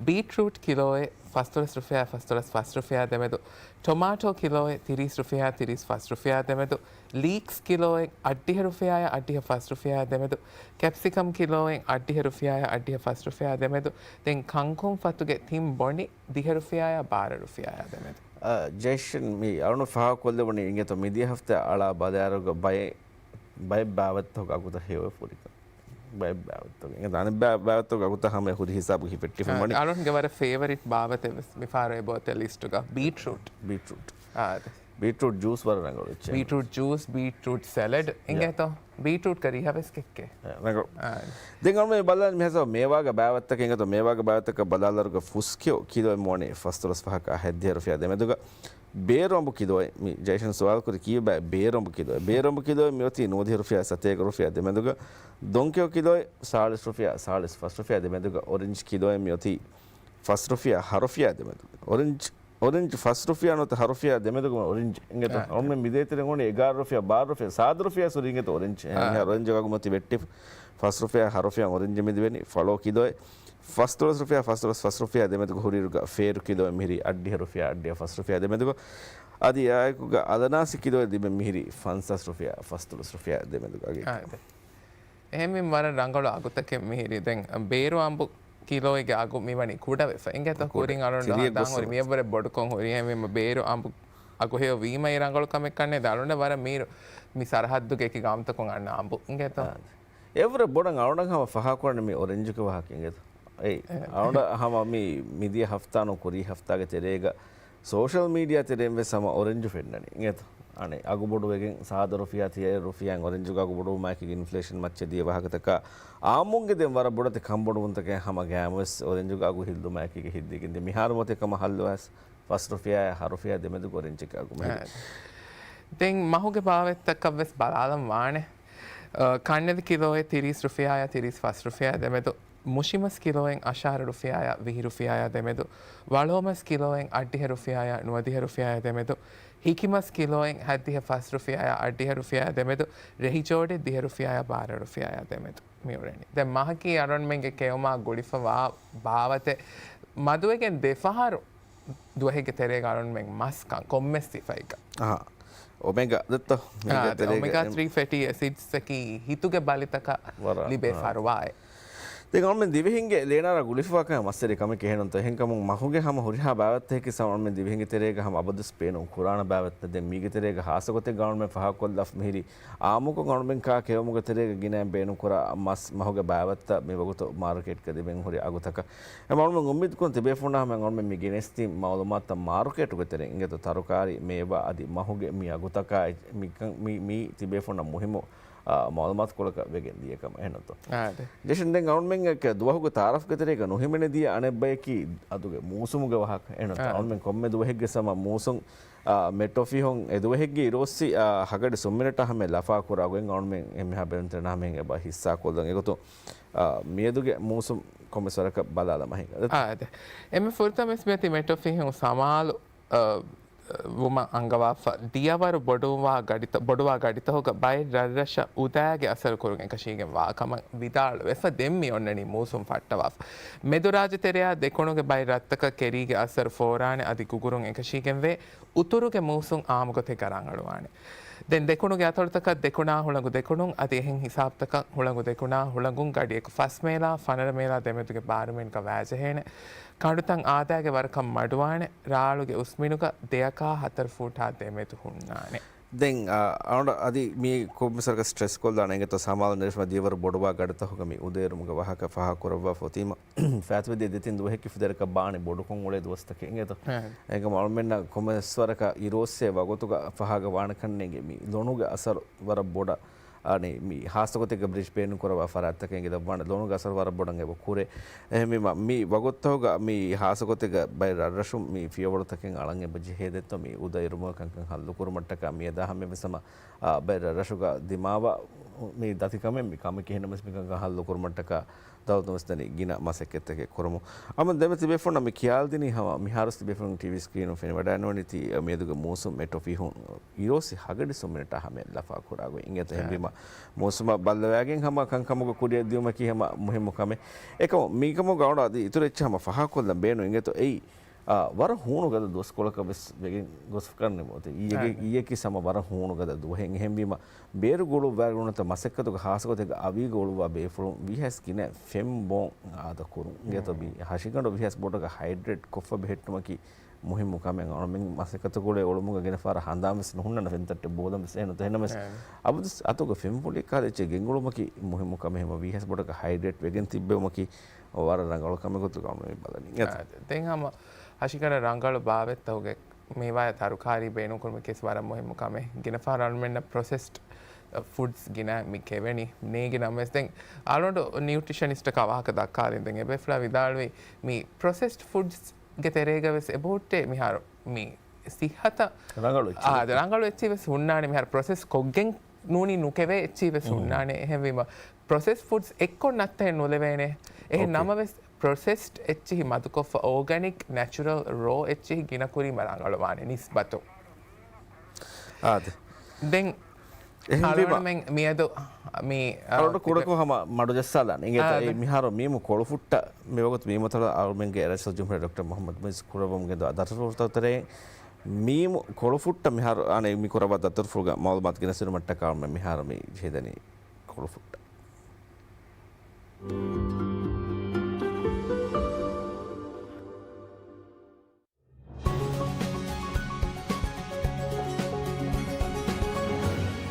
ބީޓްރޫޓް ކިލޯއެއް ފަސްދޮޅަސް ރުފިޔާއާ ފަސްދޮޅަސް ފަސް ރުފިޔާ ދެމެދު، ޓޮމާޓޯ ކިލޯއެއް ތިރީސް ރުފިޔާއާ ތިރީސް ފަސް ރުފިޔާ ދެމެދު، ލީކްސް ކިލޯއެއް އަށްޑިހަ ރުފިޔާއާ އަށްޑިހަ ފަސް ރުފިޔާ ދެމެދު، ކެޕްސިކަމް ކިލޯއެއް އަށްޑިހަ ރުފިޔާއާ އަށްޑިހަ ފަސް ރުފިޔާ ދެމެދު، ދެން ކަންކޮން ފަތުގެ ތިން ބޮނި ދިހަ ރުފިޔާއާ ބާރަ ރުފިޔާއާ ދެމެދު. އަ، ޖޭޝަން މި އަޅުން ފާހަގަކޮށްލެވުނީ އިނގޭތޯ މިދިޔަ ހަފްތާ އަޅާ ބަލާއިރުގަ ބައެއް، ބައެއް ބާވަތްތަކުގެ އަގުތައް ހެޔޮވެފަ ހުރިކަން. ބައެއް ބާވަތްތަކުގެ އިނގޭތޯ އަނެއް ބާ-، ބާވަތްތަކުގެ އަގުތައް ހަމަ ހުރި ހިސާބުގަ ހިފެއްޓިފަ އަ، ވަނީ. އަޅުންގެ ވަރަށް ފޭވަރިޓް ބާވަތެއް ވެސް މިފަހަރު އެބައޮތޭ ލިސްޓުގަ ބީޓްރޫޓް. ބީޓްރޫޓް. އާ، އަދެ. ބީޓްރޫޓް ޖޫސް ވަރަށް ރަނގަޅު އެއްޗެއް. ބީޓްރޫޓް ޖޫސް، ބީޓްރޫޓް ސެލަޑް އިނގޭތޯ. ބީޓްރޫޓްގަ ރިހަ ވެސް ކެއްކޭ. އެ، ރަނގަޅު. އާ. ދެން އަޅުމެން ބަލާން މިހާރު މޭވާގެ ބާވަތްތަކެއް އިނގޭތޯ، މޭވާގެ ބާވަތްތަކަށް ބަލާލަރުގަ ފުސްކިޔޮ ކިލޯއެއް މިވަނީ ފަސްދޮޅަސް ފަހަކާ ހަތްދިހަ ރުފިޔާ ދެމެދުގަ ބޭރު އަނބު ކިލޯއެއް މި ޖޭޝަން ސުވާލު ކުރި ކީއްވެ ބޭރު އަނބު ކިލޯއެއް. ބޭރު އަނބު ކިލޯއެއް މިއޮތީ ނުވަދިހަ ރުފިޔާ ސަތޭކަ ރުފިޔާ ދެމެދުގަ ދޮންކިޔޮ ކިލޯއެއް ސާޅީސް ރުފިޔާ ސާޅީސް ފަސް ރުފިޔާ ދެމެދުގަ އޮރެންޖް ކިލޯއެއް މިއޮތީ ފަސް ރުފިޔާ ހަ ރުފިޔާ ދެމެދުގަ އޮރެންޖް އޮރެންޖް ފަސް ރުފިޔާ ނުވަތަ ހަ ރުފިޔާ ދެމެދުގަ އޮރެންޖް އިނގޭތޯ. އާ. އަޅުމެން މިދޭތެރެ ގޮނޑި އެގާރަ ރުފިޔާ ބާރަ ރުފިޔާ ސާދަ ރުފިޔާ ސުރި އިނގޭތޯ އޮރެންޖް. އާ. މިހާރު އޮރެންޖް އަގު މިއޮތީ ވެއްޓި ފަސް ރުފިޔާ ހަ ރުފިޔާ އޮރެންޖް މި ދިވެނީ ފަޅޯ ކިލޯއެއް ފަސްދޮޅަސް ރުފިޔާ ފަސްދޮޅަސް ފަސް ރުފިޔާ ދެމެދުގަ ހުރިއިރުގަ ފޭރު ކިލޯއެއް މިހިރީ އަށްޑިހަ ރުފިޔާ އަށްޑިހަ ފަސް ރުފިޔާ ދެމެދުގަ. އަދި އެއާއެކުގަ އަލަނާސި ކިލޯއެއް ލިބެން މިހިރީ ފަންސާސް ރުފިޔާ ފަސްދޮޅަސް ރުފިޔާ ދެމެދުގަ. އާ، އެ. އެހެންވީމަ ވަރަށް ރަނގަޅު އަގުތަކެއް މިހިރީ. ދެން ބޭރު އަނބު ކިލޯއެއްގެ އަގު މިވަނީ ކުޑަވެފަ އިނގޭތޯ. ކުޑަ. ކުރިން އަޅުން ތިރީ ހަނދާން ހުރި ގޮސް މިއަށްވުރެ ބޮޑުކޮށް ހުރި. އެހެންވީމަ ބޭރު އަނބު އަގު ހެޔޮ ވީމައި ރަނގަޅު ކަމެއް ކަންނޭ. ދެން އަޅުންނަށް ވަރަށް މީރު މި ސަރަހައްދުގެ އެކި ގައުމުތަކުން އަންނަ އަނބު އިނގޭތޯ. އާ. އެއަށްވުރެ ބޮޑަށް އަޅުންނަށް ހަމަ ފާހަގަކުރަނީ މި އޮރެންޖުގެ ވާހަކަ އިނގޭތޯ. އެއް، އެ، އަޅުންނަށް ހަމަ މި މިދިޔަ ހަފްތާ ނޫން ކުރީ ހަފްތާގެ ތެރޭގަ ސޯޝަލް މީޑިއާ ތެރެއިން ވެސް ހަމަ އޮރެންޖު ފެންނަނީ އިނގޭތޯ. އަނެއް އަގު ބޮޑުވެގެން ސާދަ ރުފިޔާ ތިޔަ ރުފިޔާއިން އޮރެންޖުގެ އަގު ބޮޑުވުމާއެކީގަ އިންފްލޭޝަން މައްޗަށް ދިޔަ ވާހަކަތަކާ އާއްމުންގެ ދެން ވަރަށް ބޮޑެތި ކަންބޮޑުވުންތަކެއް ހަމަ ގައިމުވެސް އޮރެންޖުގެ އަގު ހިއްލުމާއެކީގަ ހިއްލިގެން ދިޔަ. މިހާރު މިއޮތީ ކަމަށް ހައްލުވާސް ފަސް ރުފިޔާއާ ހަ ރުފިޔާ ދެމެދުގަ އޮރެންޖެއްގެ އަގު މިހިރީ. އާ. ދެން މަހުގެ ބާވަތްތަކަށް ވެސް ބަލާލަން ވާނެ. އަ، ކަންނެލި ކިލޯއެއް ތިރީސް ރުފިޔާއާ ތިރީސް ފަސް ރުފިޔާ ދެމެދު، މުށިމަސް ކިލޯއެއް އަށާރަ ރުފިޔާއާ ވިހި ރުފިޔާއާ ދެމެދު، ވަޅޯމަސް ކިލޯއެއް އަށްޑިހަ ރުފިޔާއާ ނުވަދިހަ ރުފިޔާއާ ދެމެދު، ހިކިމަސް ކިލޯއެއް ހަތްދިހަ ފަސް ރުފިޔާއާ އަށްޑިހަ ރުފިޔާއާ ދެމެދު، ރެހިޖޯޑެއް ދިހަ ރުފިޔާއާ ބާރަ ރުފިޔާއާ ދެމެދު މިއުޅެނީ. ދެން މަހަކީ އަޅުންމެންގެ ކެއުމާ ގުޅިފަވާ ބާވަތެއް މަދުވެގެން ދެފަހަރު ދުވަހެއްގެ ތެރޭގަ އަޅުންމެން މަސް ކަން ކޮންމެސް ސިފައެއްގަ. އަހާ. އޮމެގާ ދެއްތޯ؟ އާ، މީގެ އަދި ތެރޭގަ އޮމެގާ އެން- ތްރީ ފެޓީ އެސިޑްސް އަކީ ހިތުގެ ބަލިތަކަށް ވަރަށް، ލިބޭ އާ. ފަރުވާއެއް. ދެން އަޅުމެން ދިވެހިންގެ ލޭނާރާ ގުޅިފަވާކަން މައްސަލަ ކަމެއް ކިހިނެއްތޯ؟ އެހެންކަމުން މަހުގެ ހަމަ ހުރިހާ ބާވަތްތަކެއް ސަމަ އަޅުމެން ދިވެހިންގެ ތެރޭގަ ހަމަ އަބަދުސް ބޭނުން ކުރާނެ ބާވަތްތައް. ދެން މީގެ ތެރޭގަ ހާއްސަ ގޮތެއްގަ އަޅުމެން ފާހަގަކޮށްލާފަ މިހިރީ އާއްމުކޮށް އަޅުމެން ކާ ކެއުމުގެ ތެރޭގަ ގިނައިން ބޭނުން ކުރާ މަސް މަހުގެ ބާވަތްތައް މިވަގުތު މާރުކޭޓްގަ ލިބެން ހުރި އަގުތަކަށް. އެމަ އަޅުމެން އުއްމީދު ކުރަން ތިބޭފުންނާ ހަމަ އަޅުމެން މި ގެނެސްދިން މައުލޫމާތުތައް މާރުކޭޓުގެ ތެރެއިން އިނގޭތޯ ތަރުކާރީ މޭވާ އަދި މަހުގެ މި އަގުތަކާ އެ-، މިކަން މި، މީ ތިބޭފުންނަށް މުހިއްމު، އާ، މައުލޫމާތުކޮޅަކަށް ވެގެން ދިޔަ ކަމަށް އެހެންތޯ. އާ، އަދެ. ޖޭޝަން ދެން އަޅުމެން ދުވަހުގެ ތާރަފްގެ ތެރޭގަ ނުހިމެނެދިޔަ އަނެއްބަޔަކީ އަދުގެ މޫސުމުގެ ވާހަކަ އެހެންތޯ. އާ. އަޅުމެން ކޮންމެ ދުވަހެއްގެ ސަމަ މޫސުން، އާ، މެޓް އޮފީހުން އެ ދުވަހެއްގެ އިރުއޮއްސި، އާ، ހަގަޑި ސުންމިނެޓާ ހަމަ ލަފާ ކުރާ ގޮތް އަޅުމެން އެންމެހާ ބޭނުންތެރިންނާ ހަމަ އެބަ ހިއްސާކޮށްލަން. އެގޮތުން އާ، މިއަދުގެ މޫސުން ކޮންމެސް ވަރަކަށް ބަލާލަމާ ހިނގާ. އާ، އާދެ. އެންމެ ފުރަތަމަސް މިއޮތީ މެޓް އޮފީހުން ސަމާލު، އާ، ވުމަށް އަންގަވާފަ ދިޔަވަރު ބޮޑުވާ ގަޑިތައް، ބޮޑުވާ ގަޑިތަކުގަ ބައެއް ރަށްރަށަށް އުދާގެ އަސަރު ކުރުން އެކަށީގެން ވާ ކަމަށް ވިދާޅުވެފަ ދެން މި އޮންނަނީ މޫސުން ފައްޓަވާފަ. މެދުރާއްޖެ ތެރެއާ ދެކުނުގެ ބައެއް ރަށްތަކަށް ކެރީގެ އަސަރު ފޯރާނެ އަދި ގުގުރުން އެކަށީގެންވޭ. އުތުރުގެ މޫސުން އާއްމުގޮތެއްގަ ރަނގަޅުވާނެ. ދެން ދެކުނުގެ އަތޮޅުތަކަށް ދެކުނާ ހުޅަނގު ދެކުނުން އަދި އެހެން ހިސާބުތަކަށް ހުޅަނގު ދެކުނާ ހުޅަނގުން ގަޑިއަކު ފަސް މޭލާ ފަނަރަ މޭލާ ދެމެދުގެ ބާރުމެއިންގަ ވާޖެހޭނެ. ކަނޑުތައް އާދައިގެ ވަރަކަށް މަޑުވާނެ. ރާޅުގެ އުސްމިނުގަ ދެއަކާ ހަތަރު ފޫޓާ ދެމެދު ހުންނާނެ. ދެން އަ، އަޅުގަނޑަށް އަދި މީ ކޮންމެސް ވަރަކަށް ސްޓްރެސް ކޮށްލާނެ އިނގޭތޯ ސަމާލު ނެރެފަ ދިޔަވަރު ބޮޑުވާ ގަޑިތަކުގަ މި އުދައެރުމުގެ ވާހަކަ ފާހަގަ ކުރައްވާފަ އޮތީމަ، ފާތުވެދިޔަ ދެތިން ދުވަހަކީ ފިދަރަކަށް ބާނީ ބޮޑުކޮށް އުޅޭ ދުވަސްތަކެއް އިނގޭތޯ. އެކަމަ އަޅުމެންނަށް ކޮންމެސް ވަރަކަށް އިރުއޮއްސޭ ވަގުތުގަ ފާހަގަ ވާނެ ކަންނޭނގެ މި ލޮނުގެ އަސަރު ވަރަށް ބޮޑަށް އަނެއް މި ހާއްސަގޮތެއްގަ ބްލީޗް ބޭނުން ކުރައްވާ ފަރާތްތަކެއް އިނގޭ ދައްވާނެ ލޮނުގެ އަސަރު ވަރަށް ބޮޑަށް އެބަ ކުރޭ. އެހެންވީމަ، މި ވަގުތުތަކުގަ މި ހާއްސަގޮތެއްގަ ބައެއް ރަށްރަށުން މި ފިޔަވަޅުތަކެއް އަޅަން އެބަ ޖެހޭ ދެއްތޯ މި އުދައެރުމުގަ ކަންކަން ހައްލު ކުރުމަށްޓަކާ މިއަދާ ހަމައެއްވެސް ހަމަ، އާ، ބައެއް ރަށްރަށުގަ ދިމާވާ މި ދަތިކަމެއް މި ކަމެއް ކިހިނެއްވެސް މިކަންކަން ހައްލު ކުރުމަށްޓަކާ ދައުލަތުން ވެސް ދަނީ ގިނަ މަސައްކަތްތަކެއް ކުރަމުން. އަމަ ދެމެ ތިބޭފުންނަށް މި ކިޔާލަދިނީ ހަމަ މިހާރުވެސް ތިބޭފުން ޓީވީ ސްކްރީނުން ފެނިވަޑައިނުވަނީ ތި މިއަދުގެ މޫސުން މެޓްރޯ ފިހުން އިރުއޮއްސި ހަގަޑިސް މިނެޓާ ހަމަޔަށް ލަފާ ކުރާގޮތް އިނގޭތޯ. އެހެންވީމަ، މޫސުމަށް ބައްލަވައިގެން ހަމަ ކަންކަމުގަ ކުރިއަށް ދިޔުމަކީ ހަމަ މުހިއްމު ކަމެއް. އެކަމު މީކަމުގަ އަޅުގަނޑު އަދި އިތުރު އެއްޗެއް ހަމަ ފާހަގަކޮށްލަން ބޭނުން އިނގޭތޯ. އެއީ، އާ، ވަރަށް ހޫނު ގަދަ ދުވަސްކޮޅަކަށް ވެސް ވެގެން ގޮސްފަ ކަންނެ މޯތި. އިއްޔެގެ، އިއްޔެކީ ހަމަ ވަރަށް ހޫނު ގަދަ ދުވަހެއް. އެހެންވީމަ، ބޭރު ގުޅުއްވާ ނުވަތަ މަސައްކަތުގެ ހާއްސަގޮތެއްގަ އަވީގަ އުޅުއްވާ ބޭފުޅުން ވީހާވެސް ގިނަ ފެން ބޯން އާދަ ކުރުން. އިނގޭތޯ މީ ހަށިގަނޑު ވީހާވެސް ބޮޑަކަށް ހައިޑްރޭޓް ކޮށްފަ ބެހެއްޓުމަކީ މުހިއްމު ކަމެއް. އަޅުމެން މަސައްކަތުގަ އުޅޭ އުޅުމުގަ ގިނަ ފަހަރަށް ހަނދާންވެސް ނުހުންނަން ފެންތައްޓެއް ބޯލަންވެސް އެހެން ނުތަ އެހެންނަމަވެސް އަބަދުވެސް އަތުގަ ފެން ފުޅި ކާލެއްޗެއް ގެންގުޅުމަކީ މުހިއްމު ކަމެއް. ހަމަ ވީހާވެސް ބޮޑަކަށް ހައިޑްރޭޓް ވެގެން ތިއްބެވުމަކީ ވަރަށް ރަނގަޅު ކަމެއް ގޮތުގަ އަޅުމެން ބަލަނީ. އާ، ދެން ހަމަ ހަށިގަނޑަށް ރަނގަޅު ބާވަތްތަކުގެ މިވާ ތަރުކާރީ ބޭނުންކުރުމަކީ ވަރަށް މުހިއްމު ކަމެއް. ގިނަ ފަހަރަށް އަޅުމެންނަށް ޕްރޮސެސްޑް ފުޑްސް ގިނަ މި ކެވެނީ. ނޭނގި ނަމަވެސް ދެން އަޅުގަނޑު ނިއުޓްރިޝަނިސްޓަކާ ވާހަކަ ދައްކާލިން ދެން އެބޭފުޅާ ވިދާޅުވީ މި ޕްރޮސެސްޑް ފުޑްސް ގެ ތެރޭގަ ވެސް އެބަހުއްޓޭ މިހާރު މި ސިއްހަތަށް ރަނގަޅު އެއްޗެއް. އާ، ރަނގަޅު އެއްޗެއް ވެސް ހުންނާނެ. މިހާރު ޕްރޮސެސް ކޮށްގެން ނޫނީ ނުކެވޭ އެއްޗެއް ވެސް ހުންނާނެ. އެހެންވީމަ، ޕްރޮސެސް ފުޑްސް އެއްކޮށް ނައްތައެއް ނުލެވޭނެ. އެހެން ނަމަވެސް، ޕްރޮސެސްޑް އެއްޗިހި މަދުކޮށްފަ، އޯގަނިކް، ނެޗުރަލް، ރޯ އެއްޗިހި ގިނަކުރީމަ ރަނގަޅުވާނެ ނިސްބަތު. އާދެ. ދެން އެހެންވީމަ، އަޅުގަނޑުމެން މިއަދު މި، އާ، އަޅުގަނޑު ކުޑަކޮށް ހަމަ މަޑުޖައްސާލާނެ. އިނގޭތަ؟ އާ، އެ ދެ. މިހާރު މީމު ކޮޅުފުއްޓަށް މިވަގުތު މީމުތަޅަ އަޅުމެންގެ ރައީސުލްޖުމްހޫރިއްޔާ ޑޮކްޓަރ މުޙައްމަދު މުޢިއްޒު ކުރައްވަމުން ގެންދަވާ ދަތުރުފުޅުތަކުގެ ތެރެއިން މީމު ކޮޅުފުއްޓަށް މިހާރު އަނެއް މި ކުރައްވާ ދަތުރުފުޅުގަ މަޢުލޫމާތު ގެނެސްދިނުމަށްޓަކާ އަޅުމެން މިހާރު މި ޖެހިދެނީ ކޮޅުފުއްޓަށް.